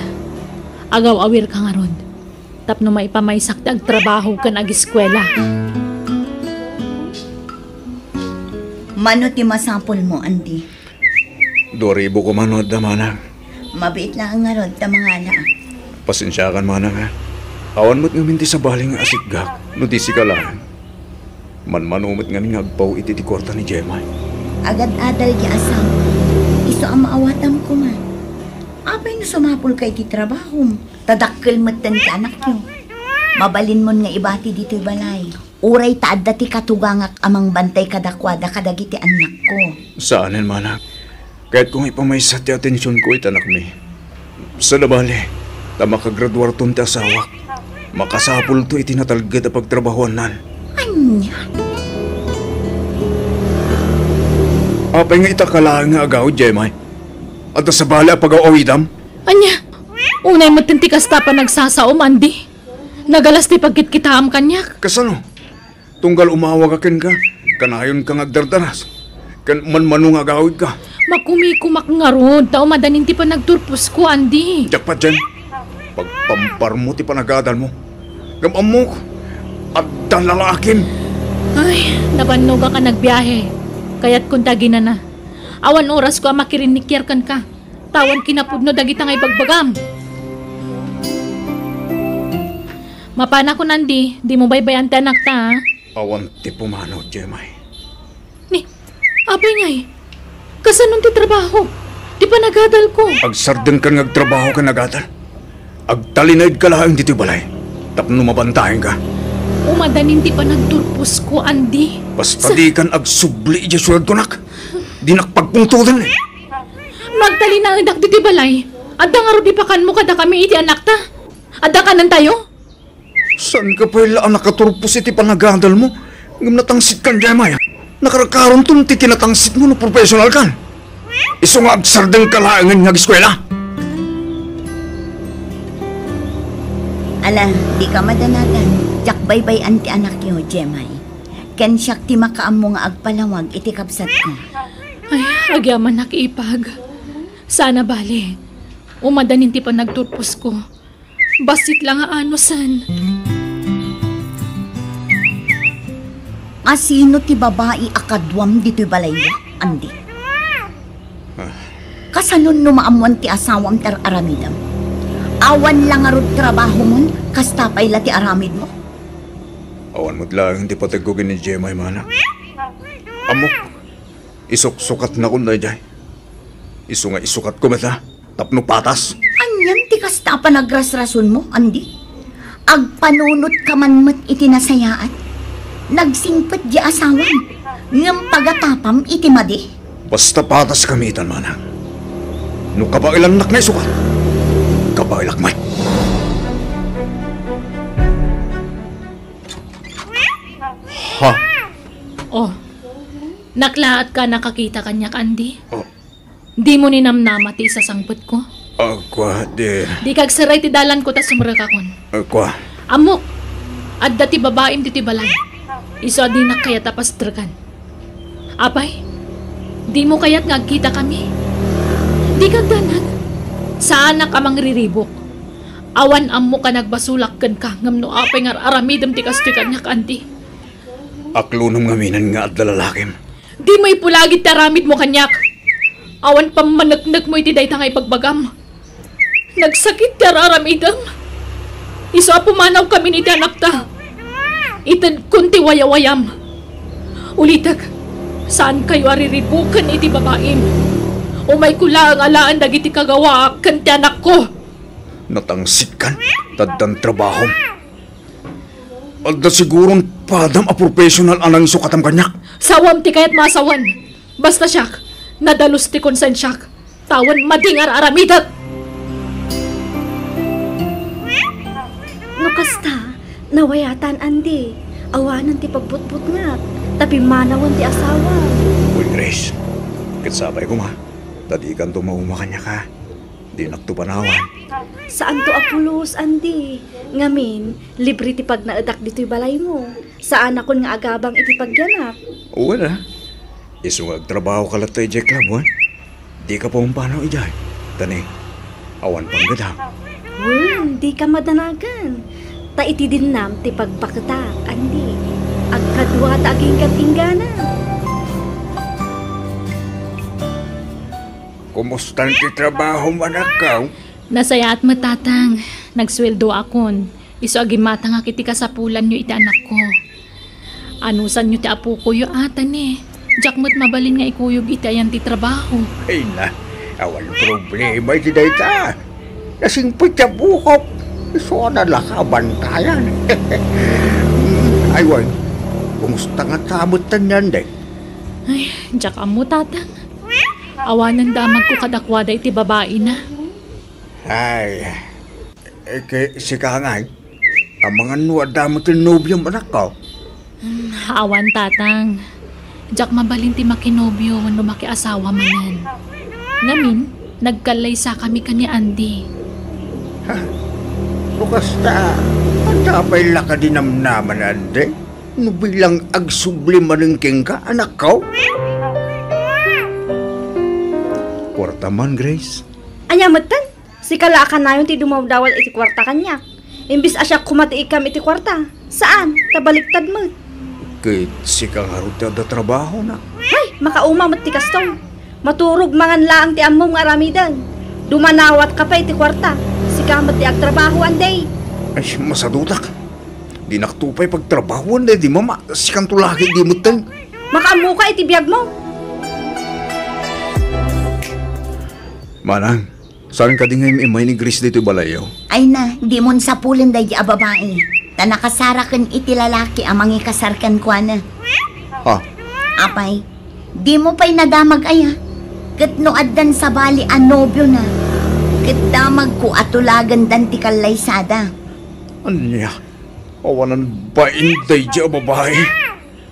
Agaw-awirka ngarud. Tapno maipamaysak ti agtrabaho ken agiskuela. Mano ti masapulmo, Andy? Dua ribu koma no adda, manang. Mabiit laeng ngarud ta mangala. Pasensiakan, manang, a. Awan met ngamin ti sabali nga asitgak no di sika laeng. Manmano met ngamin nga agpaw iti ti kuarta ni Jemay. Agad-adal ti asawa. Isu a maawatam koma. Apay no sumapulka iti trabahom? Ta dakkel metten ti anakyo. Mabalinmon nga ibati ditoy balay. Uray ta adda ti katugangak a mangbantay kadakuada kadagiti annakko. Saanen, manang. Kayatko nga ipamaysa ti atensionko iti anakmi. Sada bale, ta makagraduarton ti asawak. Makasapulto iti natalged a pagtrabahoannan. Ania? Apay nga ita ka laeng nga agawid, Jemay? Adda sabali a pagaw-awidam? Ania? Unay metten ti kasta a panagsasaom, Andy. Nagalas ti pagkitkitaam kaniak. Kasano? Tunggal umawag a kenka, kanayonka nga agdardaras. Ken manmano nga agawidka. Makumikumak ngarud, ta umadanin ti panagturposko, Andy. Diak patien. Pagpamparmo ti panagadalmo. Ngem ammok, adda lalakim. Ay, nabannogak a nagbiahe. Kayatkon ti aginana. Awan orasko a makirinnikiar kenka. Ta awan kinapudno dagita nga ibagbagam. Mapanakon, Andy, dimo baybay-an ti anakta, a? Awan ti pumanaw, Jemay. Ni, apay ngay? Kasanon ti trabaho? Ti panagadalko? Agsardengkan nga agtrabaho ken agadal. Agtalinaedka laeng ditoy balay tapno mabantaenka. Umadanin ti panagturposko, Andy. Basta sa- dikan agsubli idiay suweldonak. Dinak pagpungtoden. Nagtalinaedak ditoy balay. Adda ngarud ipakanmo kadakami iti anakta. Adda kanentayo? Saanka pay la a nakaturpos iti panagadalmo? Ngem natangsitkan, Jemay. Nakarkaronton ti kinatangsitmo no professional kan. Isu nga agsardengka laengen nga ageskuela. Ala, dika madanagan. Diak baybay-an ti anakyo, Jemay. Ken siak ti makaammo nga agpalawag iti kabsatko. Ay, agyamanak, ipag. Saan a bale. Umadanin ti panagturposko. Bassit la nga anusen. Asino ti babai a kaduam ditoy balayyo, Andy? Ah. Kasano no maammuan ti asawam ti ar-aramidem? Awan la ngarud trabahom, kasta pay la ti aramidmo? Awan met laeng ti pategko ken ni Jemay, mana. Ammok, isuksukatnakon daydiay. Isu nga isukatko met, ha? Tapno patas. Anian ti kasta a panagrasrasonmo, Andy? Agpanunotka man met iti nasayaat. Nagsingpet diay asawam, ngem pagatapam iti madi. Basta pataskami itan, manang. No kabaelannak nga isukat, kabaelak met. Ha? Oh, naklaatka a nakakita kaniak, Andy? Oh. Dimo ninamnama ti isasangpetko? Ah, kua, di. Dika agseray ti dalanko ta sumrekakon. Ah, kua. Ammok, adda ti babaim ditoy balay. Isu a dinak kayat a pastrekan. Apay, dimo kayat nga agkitakami? Dika agdanag. Saanak a mangriribuk. Awan ammok a nagbasolak kenka ngem no apay nga ar-aramidem ti kastoy kaniak, Andy. Aklonem ngamin nga adda lalakim. Dimo ipulagid ti aramidmo kaniak. Awan pammaneknekmo iti dayta nga ibagbagam. Nagsakit ti ar-aramidem. Isu a pumanawkamin iti anakta. Itedkon ti wayawayam. Ulitek, saankayo a riribuken iti babaim. Umayko laeng alaen dagiti kagawaak ken ti anakko. Natangsitkan, ta addan trabahom. Adda siguron padam a professional a nangisukatam kaniak. Sawam ti kayatmo a sawen. Basta siak, nadalus ti konsensiak. Tawen madi nga ar-aramidek. No kasta, nawayatan, Andy. Awanen ti pagbutbutngak, ta pimmanawen ti asawa. Uy, Grace, ket sapay koma, ta dikanto mauma kaniak, ha? Dinakto panawan. Saanto a pulos, Andy. Ngamin, libre ti pagnaedak ditoy balaymo. Saanakon nga agabang iti pagyanak. Wen a. Isu nga agtrabahoka latta idiay club, wen? Dika pumpanaw idiay. Ta ni, awan panggedam. Wen, dika madanagan. Ta iti dinnam ti pagbaketak, Andy. Agkadua ta aginggat-inggana. Kumustan ti trabahom, anakko? Nasayaat met, Tatang. Nagsueldoakon. Isu a gimmatangak iti kasapulanyo iti anakko. Anusanyo ti apokoyo, a, ta ni, diak met mabalin nga ikuyog iti ayan ti trabaho. Ay na, awan problema iti dayta. Nasingpet ti apok. Isu a nalaka a bantayan. Ay, wen, kumusta ngata met ni Andy? Ay, diak ammo, Tatang. Awanen damagko kadakuada iti babaina. Ay, eh, ke-, sika ngay, amangan no adda met ti nobiom, anakko? Hmm, awan, Tatang. Diak mabalin ti makinobio wenno makiasawa manen. Ngamin, nagkallaysakami ken ni Andy. Ha? No kasta, adda pay la kadi namnama ni Andy? No bilang agsubli manen kenka, anakko? Kuarta man, Grace. Ania metten? Sika la a kanayon ti dumawdawat iti kuarta kaniak. Imbes a siak koma ti ikkam iti kuarta. Saan, ta baliktad met. Ket sika ngarud ti adda trabahona. Hay, makauma met ti kastoy. Maturog mangan laeng ti ammom nga aramiden. Dumanawatka pay iti kuarta. Sika met ti agtrabaho, Andy. Ay, masadutak. Dinakto pay pagtrabahoan daydi mama, sikanto la ket di metten. Makaammoka iti biagmo. Manang, saan kadi nga im-immay ni Grace ditoy balayyo? Ay na, dimon sapulen daydi a babai. Ta nakasaraken iti lalaki a mangikasar kenkuana. Ha? Apay, dimo pay nadamag aya? Ket no addan sabali a nobiona, ket damagko a tulagendan ti kallaysada. Ania? Awanan bain daydi a babai.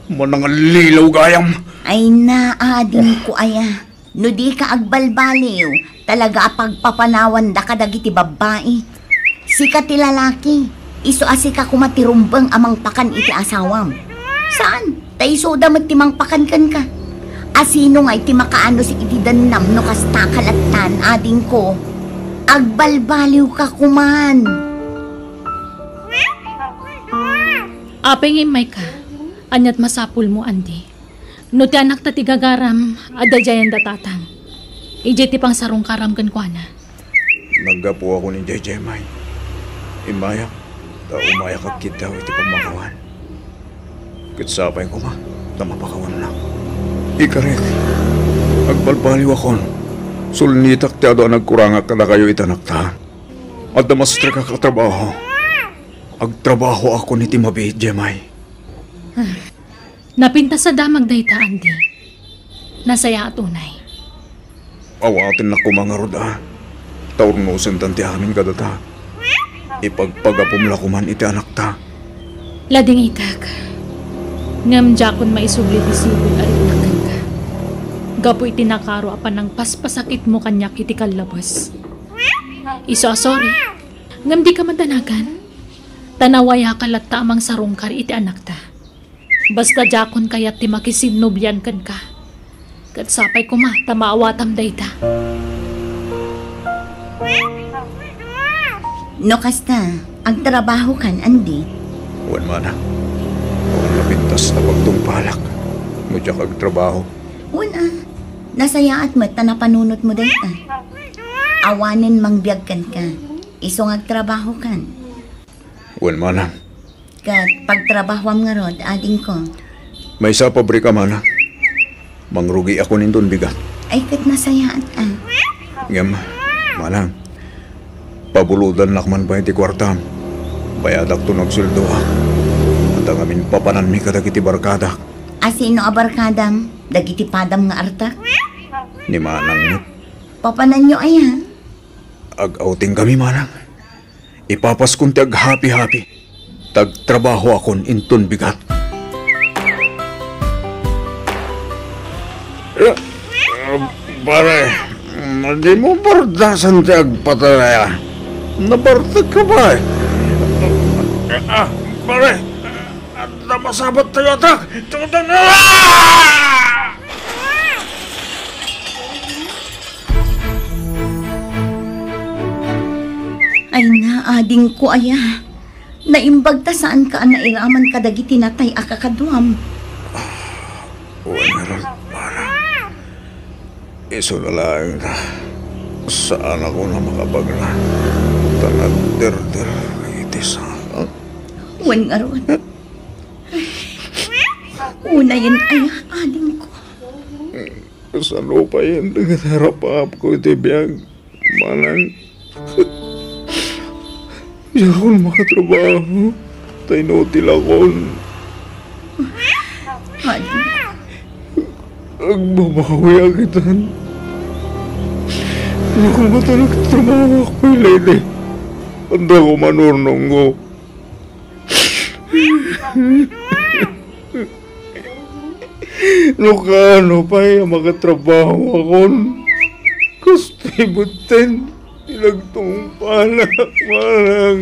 Manangallilaw gayam. Ay na, adingko aya. No dika agbalbaliw, talaga a pagpapanawanda kadagiti babbai. Sika ti lalaki. Isu a sika koma ti rumbeng a mangpakan iti asawam. Saan? Ta isuda met ti mangpakan kenka. Asino ngay ti makaanus iti dennam no kasta ka lattan, adingko? Agbalbaliwka koman. Apay nga immayka? Ania't masapulmo, Andy? No ti anakta ti gagaram, adda daydiayen da tatang. Idiay ti pangsarungkaram kenkuana. Naggapuakon idiay Jemay. Immayak, ta umayak agkiddaw iti pammanguan. Ket sapay koma, ta mapakawannak. Ikarek, agbalbaliwakon. Sulnitak ti adu a nagkurangak kadakayo iti anakta. Adda maestrekak a trabaho. Agtrabahoakon iti mabiit, Jemay. Napintas a damag dayta, Andy. Nasayaat unay. Awatennak koma ngarud a, ta urnosentan ti amin kadata. Ipagpagapum la koman iti anakta. Ladingitek. Ngem diakon maisubli ti sigud a riknak kenka. Gapu iti nakaro a panangpaspasakitmo kaniak iti kallabes. Isu a sorry. Ngem dika madanagan. Ta nawayaka latta a mangsarungkar iti anakta. Basta diakon kayat ti makisinnobian kenka. Ket sapay koma ta maawatam dayta. No kasta, agtrabahokan, Andy? Wen, manang. Awan napintas a pagtungpalak no diak agtrabaho. Wen a, nasayaat met ta napanunotmo dayta. Awanen mangbiag kenka, isu nga agtrabahokan. Wen, manang. Ket pagtrabahoam ngarud, adingko. Maysa a pabrika, manang. Mangrugiakon inton bigat. Ay, ket nasayaat a. Ngem, manang, pabulodannak man pay ti kuartam. Bayadakto no agsueldoak. Adda ngamin papananmi kadagiti barkadak. A, sino a barkadam? Dagiti padam nga artak? Ni manang met. Papananyo aya? Ag-outing kami, manang. Ipapaskon ti aghapi-hapi. Ta agtrabahoakon inton bigat. Eh, eh, pare, dimo bardasan ti agpatay aya. Nabartek ka ba? Ah, pare, adda masabat tayo atak. Tutan na! Ay na, adingko aya. Naimbag ta saanka a nairaman kadagiti natay a kakaduam. Wen ngarud, manang. Isu na laeng ta. Saanakon a makabagna. Ta nagderder iti sangak. Wen ngarud. Unayen aya, adingko. Kasano pay dagiti rapaapko iti biag, manang? Diakon makatrabaho, ta inutilakon. Adi. Agbabawiak itan. Diak koma ta nagtrabahoak pay laeng. Adda koma nurnongko. No kaano pay a makatrabahokon, kastoy metten ti nagtungpalak, manang.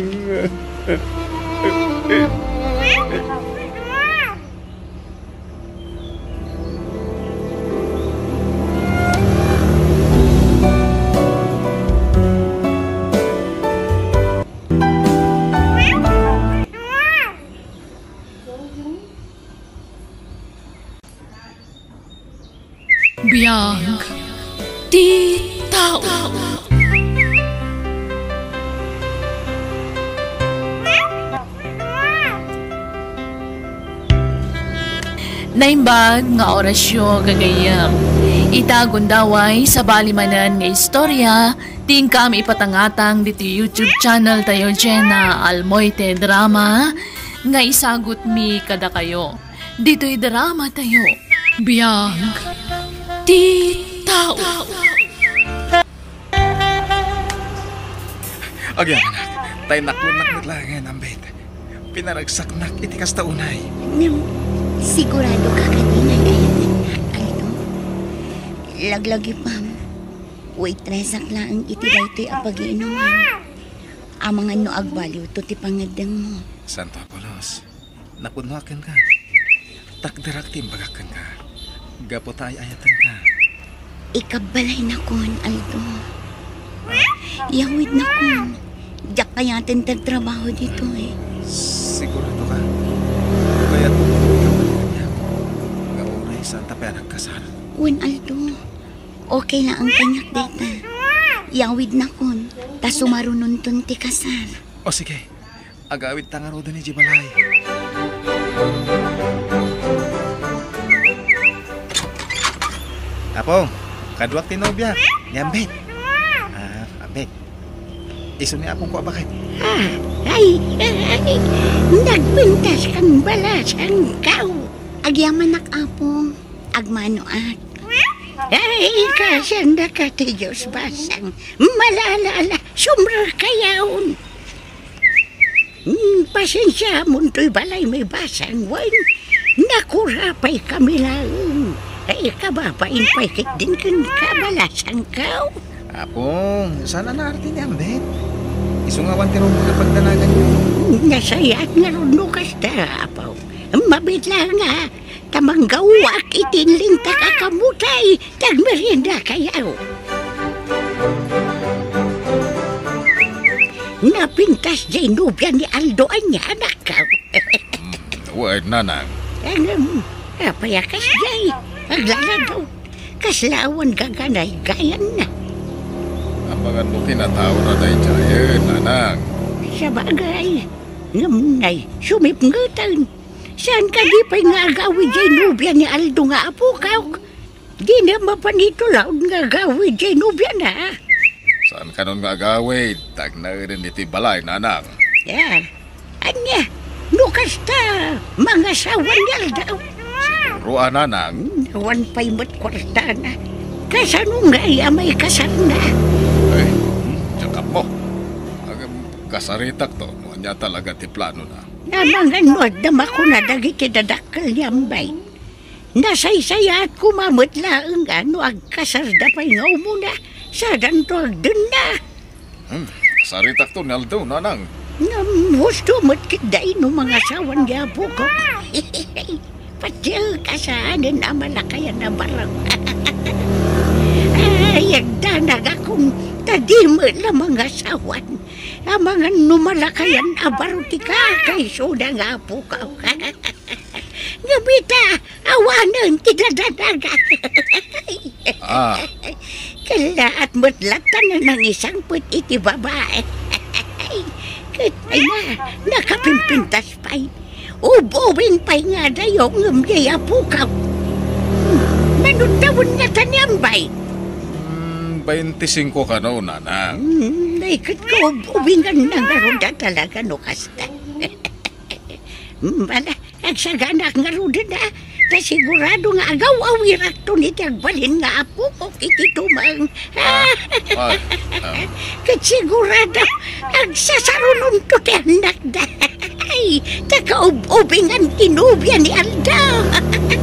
Biag ti tao. Naimbag nga orasyo, gagayyem. Ita gundaway, sabali manen nga istorya, ti inkam ipatangatang ditoy YouTube channel tayo, Jenna Almoite Drama, nga isagutmi kadakayo. Ditoy drama tayo, Biag ti Tao. Agyamanak, tay naklonnak met laengen, Ambet. Pinaragsaknak iti kasta unay. Ngem, sigurado ka kadi nga ayatennak, Aldo? Laglagipem, waitress-ak laeng iti daytoy a pagiinuman. Amangan no agbaliwto ti pangngeddengmo. Santo Apolos, napunnoak kenka. Takderak ti imbagak kenka. Gapu ta ay-ayatenka. Ikabbalinakon, Aldo. Yawidnakon. Diak kayaten ti agtrabaho ditoy. Sigurado ka? Kayatmo nga uray saanta pay a nagkasar? Wen, Aldo. Okay laeng kaniak dayta. Yawidnakon, ta sumarunonton ti kasar. O sige, agawidta ngaruden idiay balay. Apo, kaduak ti nobiak, ni Ambet. Ah, Ambet. Isu ni apongko a baket. Ah, ay, ay, nagpintas kan balasangkaw. Agyamanak, Apo. Agmanoak. Ay, kasanda ka ti Dios, basang. Malala, ala, sumrekayon. Hmm, pasensiamon toy balay mi, basang, wen. Nakurapay kami laeng. Ay, kababain pay ketdin kenka, balasangkaw. Apo, saan a naarti ni Ambet? Isu nga awan ti rumbeng a pagdanaganyo. Nasayaat ngarud no kasta, Apo. Mabiit laeng nga ta manggaoak iti inlintak a kamutay ti agmeriendakayo. Napintas diay nobia ni Aldo ania, anakko? Hmm, wen, nanang. Ngem, apay a kasdiay? Aglaladaw. Kasla awan gaganaygayanna. Amangan no kinataona daydiayen, nanang. Sabagay. Ngem nay, sumipngeten. Saan kadi pay nga agawid diay nobia ni Aldo nga apokak? Dina mapan iti laud nga agawid diay nobiana. Saan kanon nga agawid, ta agnaeden iti balay, nanang. Ya, ania, no kasta, mangasawa ni Aldo? Siguro a, nanang. Awan pay met kuartana. Kasano ngay a maikasarna? Ay, hmm, diak ammo. Agkasaritakto, no ania talaga ti planona. Amangan no adda makuna dagiti dadakkel ni Ambay. Nasaysayaat koma met laeng a no agkasarda pay nga umuna, sadanto agdenna. Hmm, kasaritakto ni Aldo, nanang. Ngem husto met ketdi no mangasawan ni apokak. Patien kasaanen a malakayan a baro. Ay, agdanagakon, ta di met la mangasawan. Amangan no malakayan a baro ti kakaisuna nga apokak. Ngem ita, awanen ti dadanaga. Ah. Kellaat met latta nga nangisangpet iti babai. Ket ay na, nakapimpintas pay. Ub-ubing pay nga adayo ngem diay apokak. Mano tawenna ta ni Ambay? Hmm, baintisingko kano, nanang. Hmm, ay ket kaub-ubinganna ngarud a talaga no kasta. Bala, agsaganak ngaruden a, ta sigurado nga agaw-awirakton iti agbalin nga apokak iti tumeng. Ah, ah, ah. Ket sigurado, agsasarunonto ti annakda. Ay, ta kaub-ubingan ti nobia ni Aldo.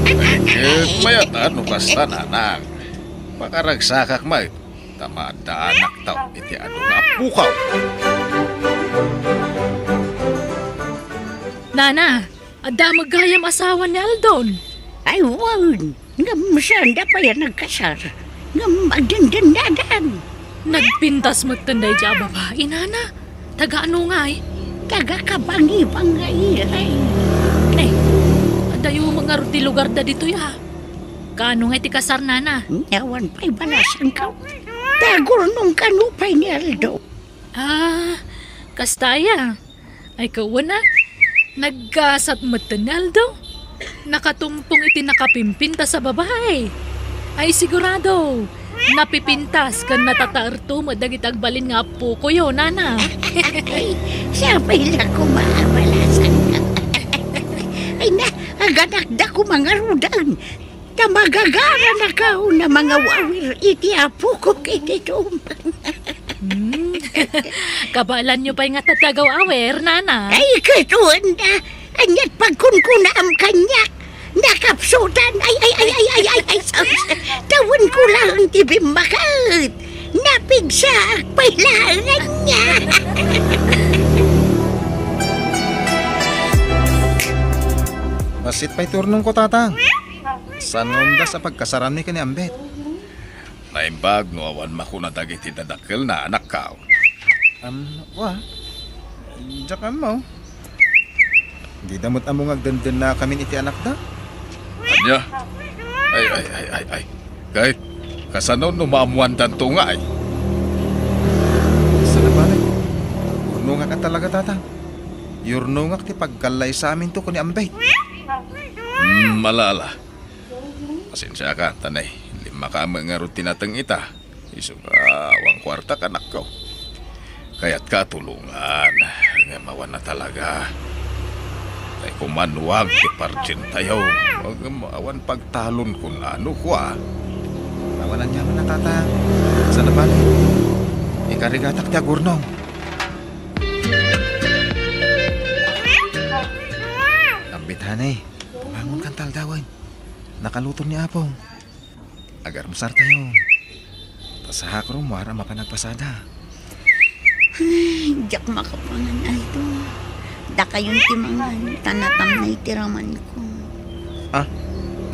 Ay, ket mayat a no kasta, nanang. Pakaragsakak met, ta maaddaanakto iti adu nga apokak. Nana, adda met gayam asawa ni Aldon? Ay, wen. Ngem saanda pay a nagkasar. Ngem agdendennadan. Nagpintas metten daydiay a babai, nana. Taga ano ngay? Taga Kabangibangan ngay. Ay, adayo met ngarud ti lugarda ditoy a. Kaano ngay ti kasar, nana? Awan pay balasangkaw. Tagurnong kano pay ni Aldo. Ah, kasta aya. Ay, kawen a, naggasat metten ni Aldo. Nakatumpong iti nakapimpintas a babai. Ay, sigurado, napipintas ken natataerto met dagiti agbalin nga apokoyo, nana. Ay, siya pay la koma a balasangkaw. Ay na, aganakda koma ngaruden. Ta magagaranakon a mangaw-awir iti apokok iti tumeng. Hmm. Kabaelanyo pay ngata ti agaw-awir, nana? Ay, ket wen a, ania't pagkunkunaam kaniak? Nakapsutan. Ay, ay, ay, ay, ay, ay, ay, sus. Tawenko laeng ti bimmaket. Napigsaak pay laeng ania. Bassit pay ti urnongko, Tatang. Saan nga umdas a pagkasarammi ken ni Ambet? Naimbag no awan makuna dagiti dadakkelna, anakko. Am, wa. Diak ammo. Dida met ammo nga agdendennakamin iti anakda. Ania? Ay, ay, ay, ay, ay. Ket kasano no maammoandanto ngay? Saan a bale? Urnongak a talaga, Tatang. Iyurnongak ti pagkallaysaminto ken ni Ambet. Hmm, ala, ala. Pasensiakan, ta nay, limmaka met ngarud ti nateng ita. Isu nga awan kuarta, anakko. Kayatka a tulongan, ngem awan a talaga. Tay kumanuag ti parjentayo, ngem awan pagtalon kun ano, kua. Awan aniaman a, Tatang. Saan a bale? Ikarigatak ti agurnong. Ambet, honey, bumangonkan ta aldawen. Nakaluton ni Apong. Agarmusartayo. Ta saak rummuar a mapan agpasada. Ay, diak makapangan, Aldo. Dakayon ti mangan, ta natamnay ti ramanko. Ah,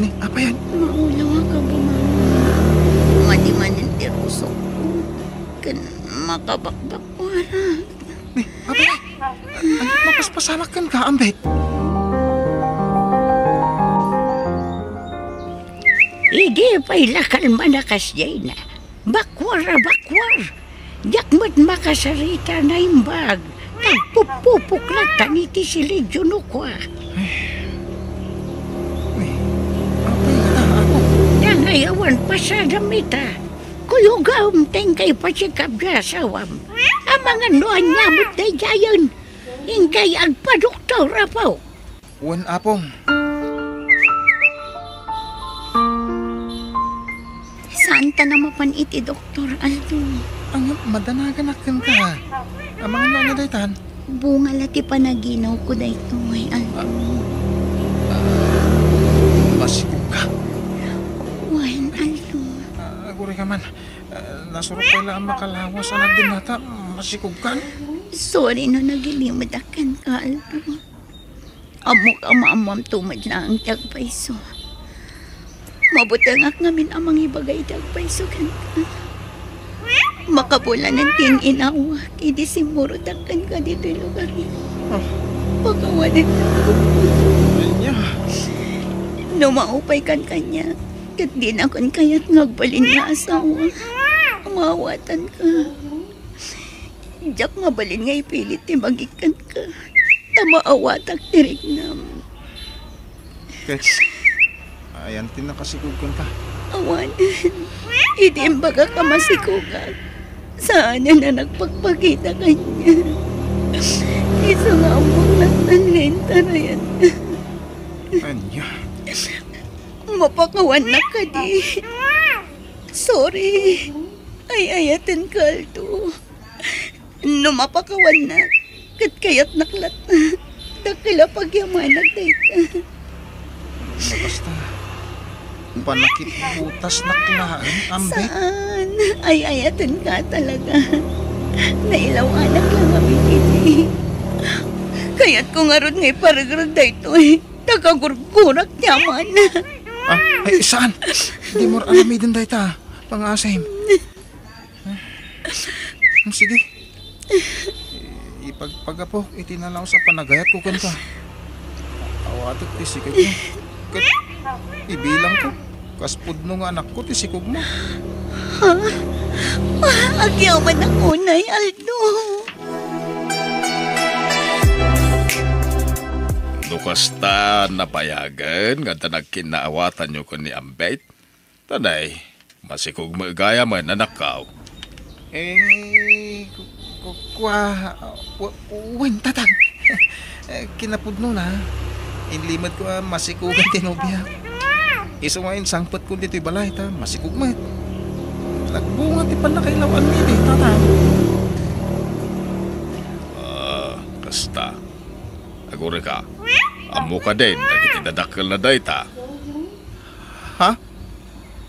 ni, apay aya? Maulaw a kabumangon. Madi manen ti rusokko. Ken makabakbakkuarak. Ni, apay aya? Ania ti mapaspasamak kenka, Ambet? Idi pay la kalman a kasdiayna, bakkuar a bakkuar. Diak met makasarita, naimbag. Nagpupupuklattan iti silidyo no kua. Ni, apay ngata, Apo? Dangay awan pasadam ita. Kuyogam ta inkay pasikabda asawam. Amangan no ania met daydiayen. Inkay agpadoktor, Apo. Wen, Apong. Saanta a mapan iti doktor, Aldo. Ania, madanaganak kenka. Amangan no ania daytan? Bunga la ti panaginawko daytoy, Aldo. Ah, ah, masikogka? Wen, Aldo. Ah, agurayka man. Ah, nasurok pay la a makalawas a nagdennata, masikogkan? Sorry no nagilimedak kenka, Aldo. Ammok a maammoamto met laeng ti agpayso. Mabutengak ngamin a mangibaga iti agpayso kenka. Makabulanen ti in-inawak idi simmurotak kenka ditoy lugar. Ah. Pakawanen. Ania? No maupaykan kaniak, ket dinakon kayat nga agbalin nga asawa, maawatanka. Diak mabalin nga ipilit ti magikkanka, ta maawatak ti riknam. Ket, ayan ti nakasikog kenka? Awanen. Idi imbagak a masikogak, saanen a nagpakpakita kaniak. Isu nga ammok natnan nga intarayan. Ania? Mapakawannak kadi? Sorry. Ay-ayatenka, Aldo. No mapakawannak, ket kayatnak latta, dakkel a pagyamanak dayta. No kasta, panakipbutasnak laeng, Ambet. Saan? Ay-ayatenka talaga. Nailaw-anak la ngamin idi. Kayatko ngarud nga iparegreg daytoy, ta kagurgurak ti amana. Ah, ay, saan? Dimo aramiden dayta, pangaasim. Hmm, sige. I-, ipagpagapok iti nalaus a panagayatko kenka. Awatek ti sikogmo. Ket ibilangko, kas pudno nga anakko ti sikogmo. Ha? Ah, agyamanak unay, Aldo. No kasta, napayagen nga adda nagkinnaawatanyo ken ni Ambet? Tanay, masikog met gayam, anakko. Eh, ku-, ku-, kua, wa-, wen, Tatang. Eh, kinapudnona, inlimetko a masikogan ti nobiak. Isu nga insangpetkon ditoy balay ta masikog met. Nagbunga ti pannakailaw-anmi idi, Tatang. Ah, kasta. Agurayka, ammo kadin dagiti dadakkelna dayta? Ha?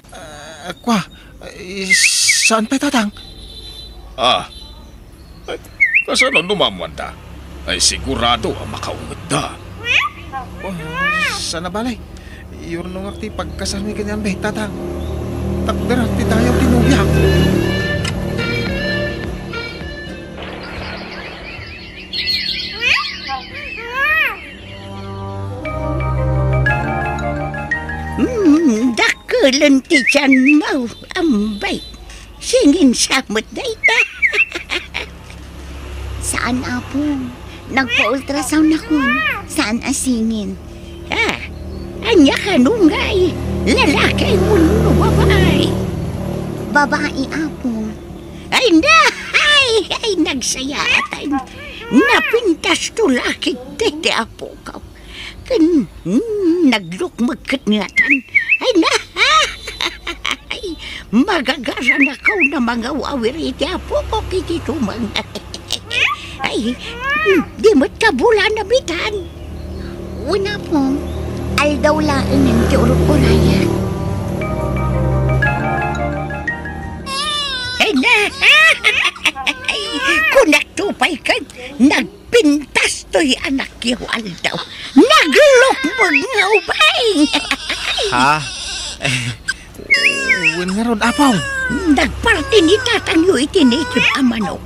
Ah, kua, eh, Saan pay, Tatang? Ah, ay, kasano no maammoanda? Ay, sigurado a makaungetda. Oh, saan a balay. Iyurnongak ti pagkasarmi ken ni Ambet, Tatang. Takderak ti dayaw ti nobiak. Hmm, dakkelon ti tianmo, Ambet. Singin sa met dayta. Saan, Apo. Nagpa-ultrasound nakon. Saan a singin. Ah, ania kano ngay? Lalaki wenno babai? Babai, Apo. Ay na! Ay, ay, nagsayaatan. Napintas to lakig ti, ti apokaw. Ken, mm, naglukmeg ket ngatan. Ay na! Ay, magagaranakaw a mangaw-awir iti apokok iti tumeng. Ay, mm, di met kabulan a bitan. Wen, Apo, aldaw laengen ti urog-urayan. Ay na! Ay, kunak to pay ket nagpintas toy anakyo aldaw. Naglukmeg nga ubing. Ha? Wen ngarud, Apo. Nagparti ni tatangyo iti native a manok.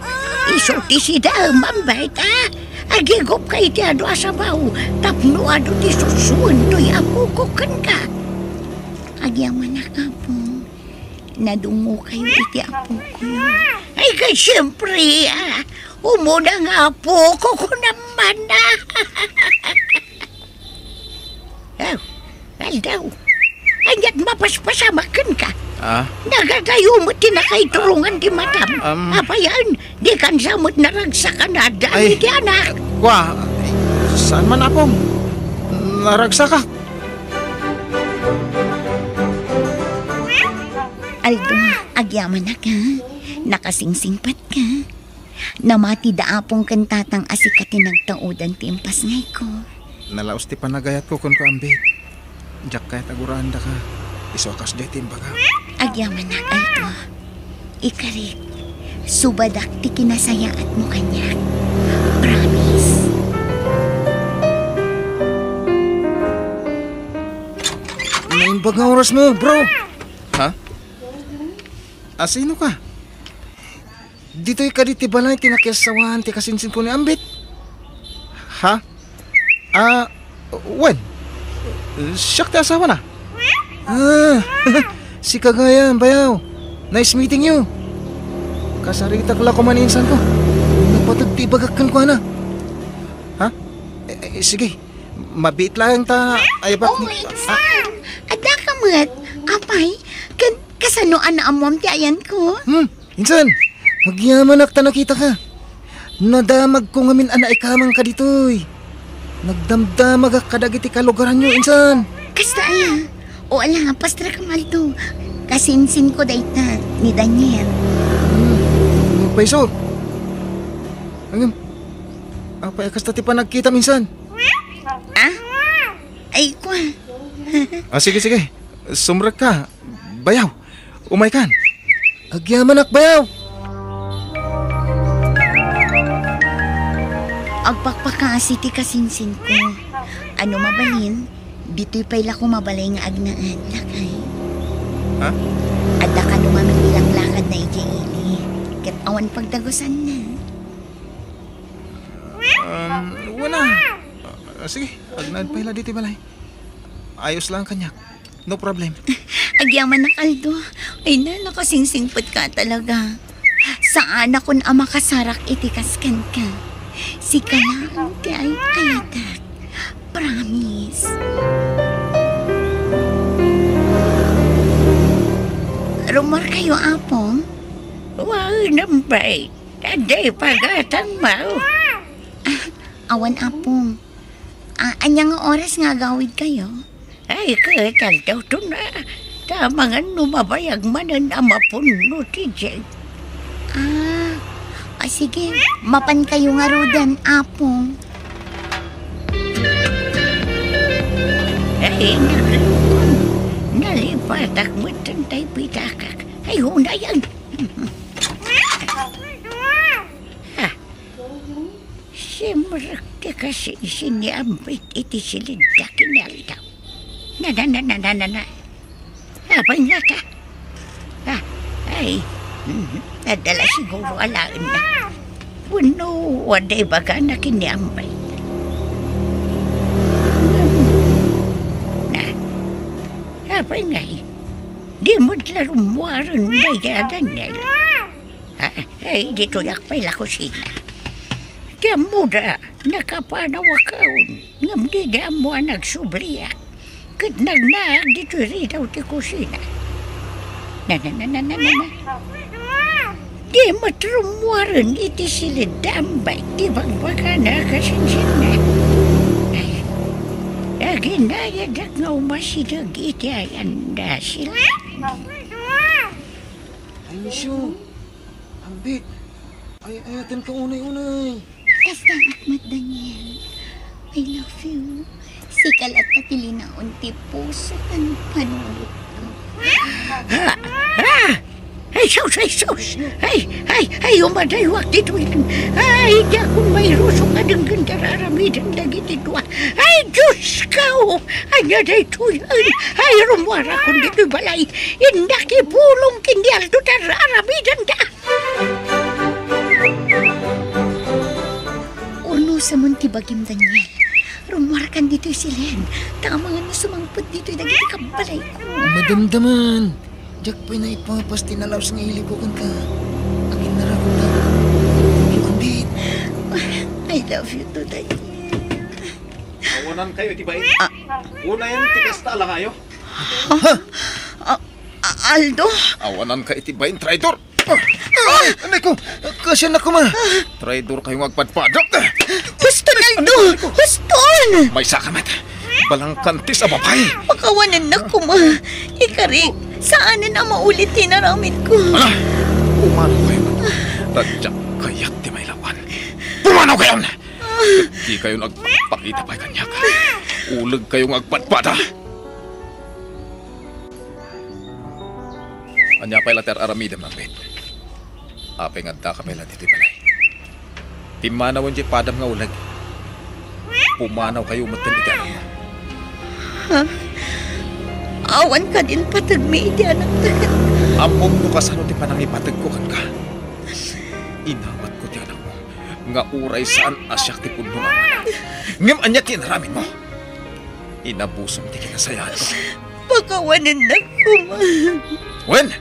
Isu ti sida, Ambet, a. Agigupka iti adu a sabaw tapno adu ti sursuen toy apokok kenka. Agyamanak, Apo. Nadungokayo iti apokoyo. Ay, ket siempre, a. Umuna nga apokok, kunam man, a. Oh, aldaw. Ania't mapaspasamak kenka? Ah? Nagadayo met ti nakaiturongan ti matam. Um. Apay, dikan sa met naragsakan a daan iti anak? Kua, saan man, Apong. Naragsakak. Aldo, agyamanak, a. Nakasingsingpetka. Namati da Apong ken Tatang a sika ti nagtaudan ti impasngayko. Nalaus ti panagayatko kenka, Ambet. Diak kayat a guraendaka. Isu a kasdiay ti imbagak. Agyamanak, Aldo. Ikarik, subadak ti kinasayaatmo kaniak. Promise. Naimbag nga orasmo, bro! Ha? Asinoka? Ditoy kadi ti balay ti nakiassawaan ti kasinsinko ni Ambet? Ha? Ah, wen. Siak ti asawana. Ah, sika gayam, bayaw. Nice meeting you. Kasaritak la koma ni insanko. Napateg ti ibagak kenkuana. Ha? Eh, eh, sige. Mabiit laeng ta, ay, bak-, oh, insan! Adda ka met? Apay, ken kasano a naammoam ti ayanko? Hmm, insan, agyamanak ta nakitaka. Nadamagko ngamin a naikamangka ditoy. Nagdamdamagak kadagiti kalugaranyo, insan. Kasta aya? O ala, pastra ka, Aldo. Kasinsinko dayta ni Daniel. Hmm, paiso. Ngem, apay a kasta ti panagkitam, insan? Ah? Ay, kua. Ah, sige, sige. Sumrekka. Bayaw. Umaykan. Agyamanak, bayaw. Agpakpakaasi ti kasinsinko. Ano mabalin, ditoy pay la koma balay nga agnaed, lakay. Ha? Adda kano ngamin ilaklakadna idiay ili. Ket awan pagdagusanna. Um, wala. Ah, sige, agnaed pay la ditoy balay. Ayos lang kaniak. No problem. Agyamanak, Aldo. Ay na, nakasingsingpetka talaga. Saanakon a makasarak iti kas kenka. Sika laeng ti ay-ayatek. Promise. Rummuarkayo, Apong? Wen, Ambet. Adda ipagatangmo? Ah, awan, Apong. Ah, ania nga oras nga agawidkayo? Ay, ket altawton a. Ta amangan no mabayag manen a mapunno ti diay. Ah, ah, sige. Mapankayo ngaruden, Apong. Ay, naglukon. Nalipatak metten tay pitakak. Ay, unayan. Ha? Simrek ti kasinsin ni Ambit iti silidda ken ni Aldo. Na, na, na, na, na, na, na. Apay ngata? Ah, ay, mhm. Adda la siguro alaenna. Wenno adda ibagana ken ni Ambit. Na, apay ngay? Di met la rummuaren daydi a Daniel. Ah, ay, ditoyak pay la kusina. Ti ammoda, nakapanaw a kaon, ngem dida ammo a nagsubliak. Ket nagnaag ditoy ridaw ti kusina. Na, na, na, na, na, na, na. Di met rummuaren iti silidda Ambit ti bagbagana a kasinsinna. Ay, aginayadak nga umasideg iti ayanda, Silvia. Ay, misyo. Ambit. Ay, ayatenka unay-unay. Kasta met, Daniel. I love you. Sika latta ti linaon ti puso ken panunotko. Ah! Ah! Ay, sus! Ay, sus! Ay, ay, ay, umadaywak ditoyen. Ay, diakon mairusok a denggen ti ar-aramiden dagiti dua. Ay, Diosko! Ania daytoyen? Ay, rummuarakon ditoy balay. Innak ipulong ken ni Aldo ti ar-aramidenda. Urnosemon ti bagim, Daniel. Rummuarkan ditoy silen. Ta amangan no sumangpet ditoy dagiti kabbalayko. Madamdaman. Diak pay naipapas ti nalaus nga iliko kenka. Aginnarakon la. Ambit. I love you too, Daniel. Awanankayo iti bain. Ah. Unayen ti kasta a langayo. Ha? Ah, ah, Aldo? Awananka iti bain, traidor! Ah! Ay, anay ko! Kasiannak koma! Traidor kayo nga agpadpada! Huston, Aldo! Huston! Maysaka met! Balangkantis a babai! Pakawanennak koma! Ikarik, saanen a maulit ti inaramidko. Ala! Pumanaw kayo! Tadyak kayat ti mailawan! Pumanaw kayon! Ket dikayon agpakpakita pay kaniak. Ulegkayo nga agpadpada. Ania pay la ti ar-aramidem, Ambit? Apay nga addaka pay la ditoy balay? Pimmanawen diay padam nga uleg. Pumanawkayo metten iti anakmo. Ha? Awan kadin pategmi iti anakta ket... Ammom no kasano ti panangipategko kenka. Inawatko ti anakmo nga uray saan a siak ti pudno nga amanna. Ngem ania ti inaramidmo? Inabusom ti kinasayaanko. Pakawanennak koma. Wen!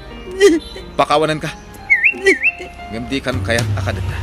Pakawanenka. Ngem dikan kayat a kadetta.